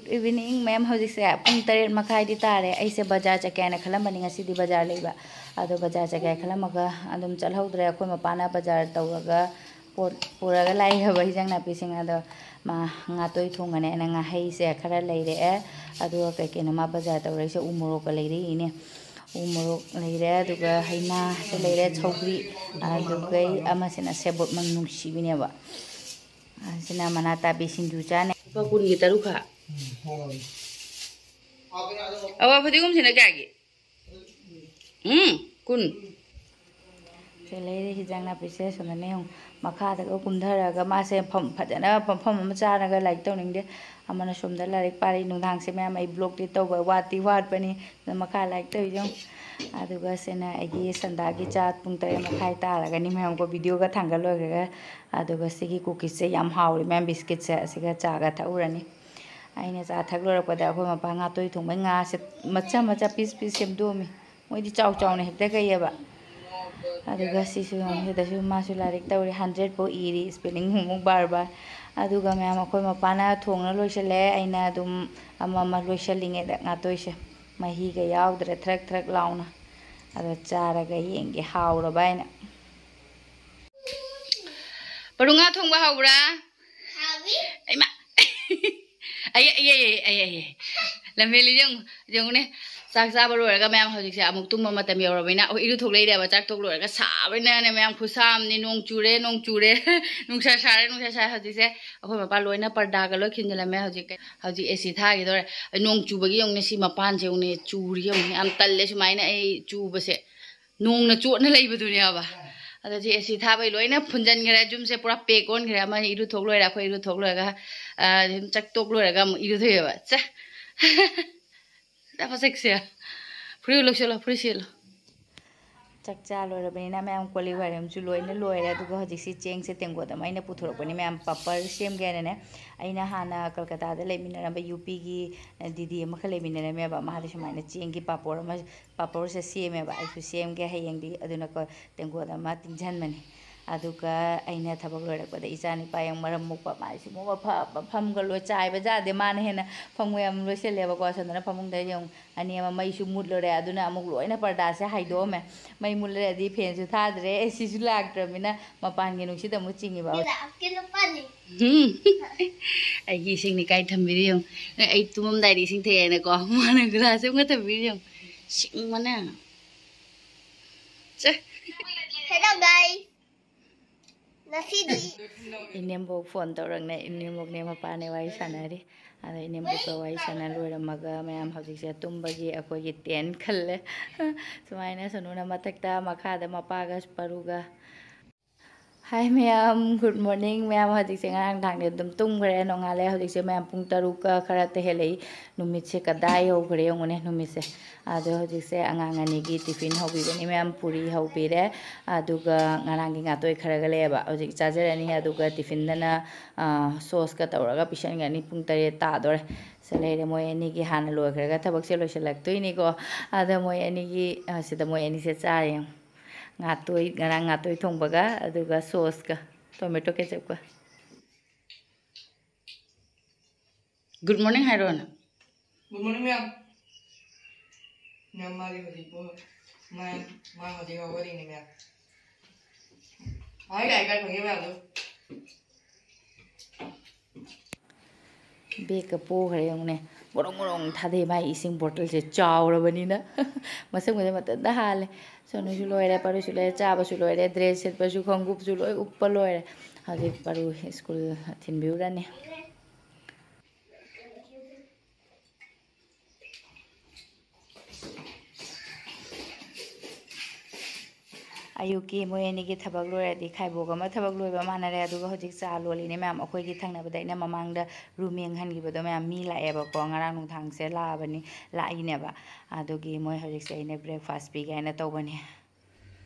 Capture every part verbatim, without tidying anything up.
Good evening, ma'am꯫ ꯍꯧꯖꯤꯛꯁꯦ ꯄꯨꯡ ꯇꯔꯦꯠ ꯃꯈꯥꯏꯗꯤ ꯇꯥꯔꯦ꯫ ꯑꯩꯁꯦ ꯕꯖꯥꯔ ꯆꯠꯀꯦ ꯍꯥꯏꯅ ꯈꯜꯂꯝꯕꯅꯤ, ꯉꯁꯤꯗꯤ ꯕꯖꯥꯔ ꯂꯩꯕ꯫ ꯑꯗꯣ ꯕꯖꯥꯔ ꯆꯠꯀꯦ ꯍꯥꯏꯅ ꯈꯜꯂꯝꯃꯒ ꯑꯗꯨꯝ ꯆꯠꯍꯧꯗ꯭ꯔꯦ꯫ ꯑꯩꯈꯣꯏ ꯃꯄꯥꯅ ꯕꯖꯥꯔ ꯇꯧꯔꯒ ꯄꯣꯠ ꯄꯨꯔꯒ ꯂꯥꯛꯏ ꯍꯥꯏꯕ, ꯍꯤꯟꯖꯥꯡ ꯅꯥꯄꯤꯁꯤꯡ꯫ ꯑꯗꯣ ꯃꯥ ꯉꯥꯇꯣꯏ ꯊꯣꯡꯒꯅꯦꯅ ꯉꯥꯍꯩꯁꯦ ꯈꯔ ꯂꯩꯔꯛꯑꯦ꯫ ꯑꯗꯨꯒ ꯀꯩ ꯀꯩꯅꯣ ꯃꯥ ꯕꯖꯥꯔ ꯇꯧꯔꯛꯏꯁꯦ, ꯎ ꯃꯣꯔꯣꯛꯀ ꯂꯩꯔꯛꯏꯅꯦ꯫ ꯎ ꯃꯣꯔꯣꯛ ꯂꯩꯔꯦ, ꯑꯗꯨꯒ ꯍꯩꯅꯥꯁꯦ ꯂꯩꯔꯦ, ꯁꯧꯒ꯭ꯔꯤ, ꯑꯗꯨꯒ ꯑꯃꯁꯤꯅ ꯁꯦꯕꯣꯠ ꯃꯅꯝ ꯅꯨꯡꯁꯤꯕꯤꯅꯦꯕ꯫ ꯑꯁꯤꯅ ꯃꯅꯥ ꯇꯥꯕꯤ ꯁꯤꯡꯖꯨ ꯆꯥꯅꯤ꯫ ꯂꯨꯄꯥ ꯀꯨꯟꯒꯤ ꯇꯔꯨꯛ ꯈꯛ꯫ ꯎꯝ, ꯍꯣꯏ꯫ ꯑꯋꯥ ꯐꯗꯤꯒꯣꯝꯁꯤꯅ ꯀꯌꯥꯒꯤ? ꯎꯝ, ꯀꯨꯟ꯫ ꯁꯦ ꯂꯩꯔꯦ ꯍꯤꯟꯖꯥꯡ ꯅꯥꯄꯤꯁꯦ꯫ ꯁꯣꯝꯗꯅꯦ ꯌꯦꯡꯉꯨ, ꯃꯈꯥꯗꯒ ꯀꯨꯝꯊꯔꯒ ꯃꯥꯁꯦ ꯐꯝ-, ꯐꯖꯅ ꯐꯝꯐꯝ ꯑꯃ ꯆꯥꯔꯒ ꯂꯥꯏꯔꯤꯛ ꯇꯧꯅꯤꯡꯗꯦ꯫ ꯑꯃꯅ ꯁꯣꯝꯗ ꯂꯥꯏꯔꯤꯛ ꯄꯥꯔꯤ꯫ ꯅꯨꯡꯗꯥꯡꯁꯦ ꯃꯌꯥꯝ ꯑꯩ vlogꯇꯤ ꯇꯧꯕ ꯋꯥꯠꯇꯤ ꯋꯥꯠꯄꯅꯤ꯫ ꯑꯗꯨꯅ ꯃꯈꯥ ꯂꯥꯏꯔꯤꯛ ꯇꯧꯔꯤꯁꯦ ꯌꯦꯡꯉꯨ꯫ ꯑꯗꯨꯒ ꯁꯤꯅ ꯑꯩꯒꯤ ꯁꯟꯗꯥꯒꯤ ꯆꯥ, ꯄꯨꯡ ꯇꯔꯦꯠ ꯃꯈꯥꯏ ꯇꯥꯔꯒꯅꯤ ꯃꯌꯥꯝꯀꯣ, videoꯒ ꯊꯥꯡꯒꯠ ꯂꯣꯏꯈ꯭ꯔꯒ꯫ ꯑꯗꯨꯒ ꯁꯤꯒꯤ cookieꯁꯁꯦ ꯌꯥꯝ ꯍꯥꯎꯔꯤ ꯃꯌꯥꯝ, biscuitꯁꯦ꯫ ꯑꯁꯤꯒ ꯆꯥꯒ ꯊꯛꯎꯔꯅꯤ꯫ ꯑꯩꯅ ꯆꯥ ꯊꯛ ꯂꯣꯏꯔꯛꯄꯗ ꯑꯩꯈꯣꯏ ꯃꯄꯥ ꯉꯥꯇꯣꯏ ꯊꯣꯡꯕꯩ ꯉꯥꯁꯦ ꯃꯆꯥ ꯃꯆꯥ piece piece ꯁꯦꯝꯗꯣꯛꯑꯝꯃꯤ꯫ ꯃꯣꯏꯗꯤ ꯆꯥꯎ ꯆꯥꯎꯅ ꯍꯦꯛꯇ ꯀꯛꯑꯦꯕ꯫ ꯑꯗꯨꯒ ꯁꯤꯁꯨ ꯌꯦꯡꯉꯨ, ꯁꯤꯗꯁꯨ ꯃꯥꯁꯨ ꯂꯥꯏꯔꯤꯛ ꯇꯧꯔꯤ꯫ Hundredꯐꯥꯎ ꯏꯔꯤ, spelling ꯑꯃꯨꯛ ꯕꯥꯔ ꯕꯥꯔ꯫ ꯑꯗꯨꯒ ꯃꯌꯥꯝ ꯑꯩꯈꯣꯏ ꯃꯄꯥꯅ ꯊꯣꯡꯅ ꯂꯣꯏꯁꯤꯜꯂꯦ꯫ ꯑꯩꯅ ꯑꯗꯨꯝ ꯑꯃ ꯑꯃ ꯂꯣꯏꯁꯤꯜꯂꯤꯉꯩꯗ ꯉꯥꯇꯣꯏꯁꯦ ꯃꯍꯤꯒ ꯌꯥꯎꯗ꯭ꯔꯦ, ꯊ꯭ꯔꯛ ꯊ꯭ꯔꯛ ꯂꯥꯎꯅ꯫ ꯑꯗꯣ ꯆꯥꯔꯒ ꯌꯦꯡꯒꯦ ꯍꯥꯎꯔꯕ ꯍꯥꯏꯅ꯫ ꯄꯔꯨ, ꯉꯥ ꯊꯣꯡꯕ ꯍꯥꯎꯕ꯭ꯔꯥ? ꯍꯥꯎꯏ꯫ ꯏꯃꯥ! ꯑꯌꯦ, ꯑꯌꯦ, ꯑꯌꯦ, ꯑꯌꯦ, ꯑꯌꯦ꯫ ꯂꯝꯍꯦꯜꯂꯤ ꯌꯦꯡꯉꯨ, ꯌꯦꯡꯉꯨꯅꯦ꯫ ꯆꯥꯛ ꯆꯥꯕ ꯂꯣꯏꯔꯒ ꯃꯌꯥꯝ ꯍꯧꯖꯤꯛꯁꯦ ꯑꯃꯨꯛ ꯇꯨꯝꯕ ꯃꯇꯝ ꯌꯧꯔꯕꯅꯤꯅ, ꯑꯩꯈꯣꯏ ꯏꯔꯨ ꯊꯣꯛ ꯂꯩꯔꯦꯕ꯫ ꯆꯥꯛ ꯇꯣꯛ ꯂꯣꯏꯔꯒ ꯁꯥꯕꯅꯤꯅꯅꯦ ꯃꯌꯥꯝ, ꯈꯨꯁꯥ ꯑꯃꯅꯤ꯫ ꯅꯣꯡ ꯆꯨꯔꯦ, ꯅꯣꯡ ꯆꯨꯔꯦ꯫ ꯅꯨꯡꯁꯥ ꯁꯥꯔꯦ, ꯅꯨꯡꯁꯥ ꯁꯥꯔꯦ ꯍꯧꯖꯤꯛꯁꯦ꯫ ꯑꯩꯈꯣꯏ ꯃꯄꯥ ꯂꯣꯏꯅ ꯄꯔꯗꯥꯒ ꯂꯣꯏ ꯈꯤꯟꯖꯤꯜꯂꯝꯃꯦ꯫ ꯍꯧꯖꯤꯛ, ꯍꯧꯖꯤꯛ AC ꯊꯥꯈꯤꯗꯧꯔꯦ꯫ ꯅꯣꯡ ꯆꯨꯕꯒꯤ ꯌꯦꯡꯉꯨꯅꯦ, ꯁꯤ ꯃꯄꯥꯟꯁꯦ ꯌꯦꯡꯉꯨꯅꯦ, ꯆꯨꯔꯤ ꯌꯦꯡꯉꯨꯅꯦ꯫ ꯌꯥꯝ ꯇꯜꯂꯦ ꯁꯨꯃꯥꯏꯅ ꯑꯩ ꯆꯨꯕꯁꯦ꯫ ꯅꯣꯡꯅ ꯆꯣꯠꯅ ꯂꯩꯕꯗꯨꯅꯦꯕ꯫ ꯑꯗꯣ ꯁꯤ AC ꯊꯥꯕꯩ ꯂꯣꯏꯅ ꯐꯨꯟꯖꯟꯈ꯭ꯔꯦ꯫ ꯌꯨꯝꯁꯦ ꯄꯨꯔꯥ pack ꯑꯣꯟꯈ꯭ꯔꯦ꯫ ꯑꯃ ꯏꯔꯨꯊꯣꯛ ꯂꯣꯏꯔꯦ, ꯑꯩꯈꯣꯏ ꯏꯔꯨꯊꯣꯛ ꯂꯣꯏꯔꯒ, ꯑ, ꯑꯗꯨꯝ ꯆꯥꯛ ꯇꯣꯛ ꯂꯣꯏꯔꯒ ꯑꯃꯨꯛ ꯏꯔꯨꯊꯣꯛꯑꯦꯕ꯫ ꯆꯦ꯫ ꯃꯁꯛꯁꯦ꯫ ꯐꯨꯔꯤꯠ ꯂꯧꯁꯜꯂꯣ, ꯐꯨꯔꯤꯠ ꯁꯦꯠꯂꯣ꯫ ꯆꯥꯛ ꯆꯥ ꯂꯣꯏꯔꯕꯅꯤꯅ ꯃꯌꯥꯝ ꯀꯣꯜ ꯂꯤꯛ ꯋꯥꯏꯔꯝꯁꯨ ꯂꯣꯏꯅ ꯂꯣꯏꯔꯦ꯫ ꯑꯗꯨꯒ ꯍꯧꯖꯤꯛꯁꯤ ꯆꯦꯡꯁꯦ ꯇꯦꯡꯀꯣꯠ ꯑꯃ ꯑꯩꯅ ꯄꯨꯊꯣꯔꯛꯄꯅꯤ ꯃꯌꯥꯝ, ꯄꯥꯄꯔ ꯁꯦꯝꯒꯦ ꯍꯥꯏꯅꯅꯦ꯫ ꯑꯩꯅ ꯍꯥꯟꯅ ꯀꯜꯀꯇꯥꯗ ꯂꯩꯃꯤꯟꯅꯔꯝꯕ UPꯒꯤ ꯗꯤꯗꯤ ꯑꯃꯈꯛ ꯂꯩꯃꯤꯟꯅꯔꯝꯃꯦꯕ꯫ ꯃꯥꯗꯤ ꯁꯨꯃꯥꯏꯅ ꯆꯦꯡꯒꯤ ꯄꯥꯄꯣꯔ ꯑꯃ, ꯄꯥꯄꯣꯔꯁꯦ ꯁꯦꯝꯃꯦꯕ꯫ ꯑꯩꯁꯨ ꯁꯦꯝꯒꯦ ꯍꯌꯦꯡꯗꯤ꯫ ꯑꯗꯨꯅ ꯀꯣ, ꯇꯦꯡꯀꯣꯠ ꯑꯃ ꯇꯤꯡꯁꯤꯟꯕꯅꯤ꯫ ꯑꯗꯨꯒ ꯑꯩꯅ ꯊꯕꯛ ꯂꯣꯏꯔꯛꯄꯗ ꯏꯆꯥ ꯅꯤꯄꯥ ꯌꯦꯡꯉꯨ, ꯃꯔꯝ ꯃꯣꯛꯄ, ꯃꯥꯏꯁꯨ ꯃꯣꯛꯄ, ꯐ-, ꯐ-, ꯐꯝꯒ ꯂꯣꯏ ꯆꯥꯏꯕ ꯌꯥꯗꯦ, ꯃꯥꯅ ꯍꯦꯟꯅ ꯐꯃꯨꯡ ꯌꯥꯝ ꯂꯣꯏꯁꯤꯜꯂꯦꯕꯀꯣ꯫ ꯁꯣꯝꯗꯅ ꯐꯃꯨꯡꯗ ꯌꯦꯡꯉꯨ, ꯑꯅꯤ ꯑꯃ ꯃꯩꯁꯨ ꯃꯨꯠꯂꯨꯔꯦ, ꯑꯗꯨꯅ ꯑꯃꯨꯛ ꯂꯣꯏꯅ ꯄꯔꯗꯥꯁꯦ ꯍꯥꯏꯗꯣꯛꯑꯝꯃꯦ꯫ ꯃꯩ ꯃꯨꯠꯂꯔꯗꯤ ꯐꯦꯟꯁꯨ ꯊꯥꯗ꯭ꯔꯦ, ꯑꯦ ꯁꯤꯁꯨ ꯂꯥꯛꯇ꯭ꯔꯕꯅꯤꯅ ꯃꯄꯥꯟꯒꯤ ꯅꯨꯡꯁꯤꯠ ꯑꯃꯨꯛ ꯆꯤꯡꯉꯤꯕ꯫ ꯎꯝ꯫ ꯑꯩꯒꯤ ꯏꯁꯤꯡꯅꯤ ꯀꯥꯏ ꯊꯝꯕꯤꯔꯤ ꯌꯦꯡꯉꯨ꯫ ꯑꯩ ꯇꯨꯝꯃꯝꯗꯥꯏꯗ ꯏꯁꯤꯡ ꯊꯛꯑꯦꯅꯀꯣ, ꯃꯥꯅ ꯒ꯭ꯂꯥꯁ ꯑꯃꯒ ꯊꯝꯕꯤꯔꯤ ꯌꯦꯡꯉꯨ꯫ ꯁꯤꯡꯕꯅ꯫ ꯆꯦ꯫ Hello guys. ꯉꯁꯤꯗꯤ ꯏꯅꯦꯝꯕꯣꯛ ꯐꯣꯟ ꯇꯧꯔꯛꯅꯦ, ꯏꯅꯦꯝꯕꯣꯛꯅꯦ ꯃꯄꯥꯅꯦ ꯋꯥꯔꯤ ꯁꯥꯟꯅꯔꯤ꯫ ꯑꯗ ꯏꯅꯦꯝꯕꯣꯛꯀ ꯋꯥꯔꯤ ꯁꯥꯟꯅ ꯂꯣꯏꯔꯝꯃꯒ ꯃꯌꯥꯝ ꯍꯧꯖꯤꯛꯁꯦ ꯇꯨꯝꯕꯒꯤ ꯑꯩꯈꯣꯏꯒꯤ ꯇꯦꯟ ꯈꯜꯂꯦ꯫ ꯁꯨꯃꯥꯏꯅ ꯁꯣꯅꯨꯅ ꯃꯊꯛꯇ, ꯃꯈꯥꯗ ꯃꯄꯥꯒ ꯄꯔꯨꯒ꯫ ꯍꯥꯏ ꯃꯌꯥꯝ, good morning꯫ ꯃꯌꯥꯝ ꯍꯧꯖꯤꯛꯁꯦ ꯉꯔꯥꯡ ꯅꯨꯡꯗꯥꯡꯗꯤ ꯑꯗꯨꯝ ꯇꯨꯝꯈ꯭ꯔꯦ, ꯅꯣꯡꯉꯥꯜꯂꯦ꯫ ꯍꯧꯖꯤꯛꯁꯦ ꯃꯌꯥꯝ ꯄꯨꯡ ꯇꯔꯨꯛꯀ ꯈꯔ ꯍꯦꯜꯂꯛꯏ꯫ ꯅꯨꯃꯤꯠꯁꯦ ꯀꯗꯥꯏ ꯌꯧꯈ꯭ꯔꯦ ꯌꯦꯡꯉꯨꯅꯦ ꯅꯨꯃꯤꯠꯁꯦ꯫ ꯑꯗꯣ ꯍꯧꯖꯤꯛꯁꯦ ꯑꯉꯥꯡ ꯑꯅꯤꯒꯤ ꯇꯤꯐꯤꯟ ꯍꯧꯕꯤꯕꯅꯤ ꯃꯌꯥꯝ, ꯄꯨꯔꯤ ꯍꯧꯕꯤꯔꯦ, ꯑꯗꯨꯒ ꯉꯔꯥꯡꯒꯤ ꯉꯥꯇꯣꯏ ꯈꯔꯒ ꯂꯩꯌꯦꯕ, ꯍꯧꯖꯤꯛ ꯆꯥꯖꯔꯅꯤ꯫ ꯑꯗꯨꯒ ꯇꯤꯐꯤꯟꯗꯅ ꯁꯣꯁꯀ ꯇꯧꯔꯒ ꯄꯤꯁꯟꯒꯅꯤ꯫ ꯄꯨꯡ ꯇꯔꯦꯠ ꯇꯥꯗꯣꯔꯦ꯫ ꯁꯤ ꯂꯩꯔꯦ, ꯃꯣꯏ ꯑꯅꯤꯒꯤ ꯍꯥꯟꯅ ꯂꯣꯏꯈ꯭ꯔꯒ ꯊꯕꯛꯁꯦ ꯂꯣꯏꯁꯤꯜꯂꯛꯇꯣꯏꯅꯤꯀꯣ꯫ ꯑꯗ ꯃꯣꯏ ꯑꯅꯤꯒꯤ, ꯑ, ꯁꯤꯗ ꯃꯣꯏ ꯑꯅꯤꯁꯦ ꯆꯥꯔꯦ ꯌꯦꯡꯉꯨ꯫ ꯉꯥꯇꯣꯏ, ꯉꯔꯥꯡ ꯉꯥꯇꯣꯏ ꯊꯣꯡꯕꯒ, ꯑꯗꯨꯒ ꯁꯣꯁꯀ, ꯇꯣꯃꯦꯇꯣ ꯀꯦꯆꯞꯀ꯫ Good morning ꯍꯥꯏꯔꯣꯅ꯫ Good morning ꯃꯌꯥꯝ꯫ ꯃꯌꯥꯝ, ꯃꯥꯗꯤ ꯍꯧꯖꯤꯛ ꯄꯨꯡ, ꯃꯥ, ꯃꯥ ꯍꯧꯖꯤꯛ ꯍꯧꯒꯠꯂꯤꯅꯦ ꯃꯌꯥꯝ꯫ ꯍꯥꯏ, ꯀꯥꯏ, ꯀꯥꯏ ꯐꯪꯉꯦ ꯃꯌꯥꯝꯗꯣ? ꯕꯦꯒꯀ ꯄꯣꯈ꯭ꯔꯦ ꯌꯦꯡꯉꯨꯅꯦ꯫ ꯒꯣꯔꯣꯡ ꯒꯣꯔꯣꯡ ꯊꯥꯗꯩ ꯃꯥꯏ ꯏꯁꯤꯡ ꯕꯣꯇꯜꯁꯦ ꯆꯥꯎꯔꯕꯅꯤꯅ꯫ ꯃꯁꯛ ꯃꯇꯟ ꯃꯇꯟꯗ ꯍꯥꯜꯂꯦ꯫ ꯁꯣꯅꯨꯁꯨ ꯂꯣꯏꯔꯦ, ꯄꯔꯨꯁꯨ ꯂꯣꯏꯔꯦ, ꯆꯥꯕꯁꯨ ꯂꯣꯏꯔꯦ, ꯗ꯭ꯔꯦꯁ ꯁꯦꯠꯄꯁꯨ, ꯈꯣꯡꯎꯞꯁꯨ ꯂꯣꯏ ꯎꯞꯄ ꯂꯣꯏꯔꯦ꯫ ꯍꯧꯖꯤꯛ ꯄꯔꯨ ꯁ꯭ꯀꯨꯜ ꯊꯤꯟꯕꯤꯔꯨꯔꯅꯤ꯫ ꯑꯌꯨꯛꯀꯤ ꯃꯣꯏ ꯑꯅꯤꯒꯤ ꯊꯕꯛ ꯂꯣꯏꯔꯗꯤ ꯈꯥꯏꯕꯣꯛ ꯑꯃ ꯊꯕꯛ ꯂꯣꯏꯕ ꯃꯥꯟꯅꯔꯦ꯫ ꯑꯗꯨꯒ ꯍꯧꯖꯤꯛ ꯆꯥ ꯂꯣꯜꯂꯤꯅꯦ ꯃꯌꯥꯝ꯫ ꯑꯩꯈꯣꯏꯒꯤ ꯊꯪꯅꯕꯗ ꯑꯩꯅ ꯃꯃꯥꯡꯗ ꯔꯨꯝ ꯌꯦꯡꯍꯟꯈꯤꯕꯗꯣ ꯃꯌꯥꯝ, ꯃꯤ ꯂꯥꯛꯑꯦꯕꯀꯣ꯫ ꯉꯔꯥꯡ ꯅꯨꯡꯗꯥꯡꯁꯦ ꯂꯥꯛꯑꯕꯅꯤ, ꯂꯥꯛꯏꯅꯦꯕ꯫ ꯑꯗꯨꯒꯤ ꯃꯣꯏ ꯍꯧꯖꯤꯛꯁꯦ ꯑꯩꯅ breakfast ꯄꯤꯒꯦ ꯍꯥꯏꯅ ꯇꯧꯕꯅꯦ꯫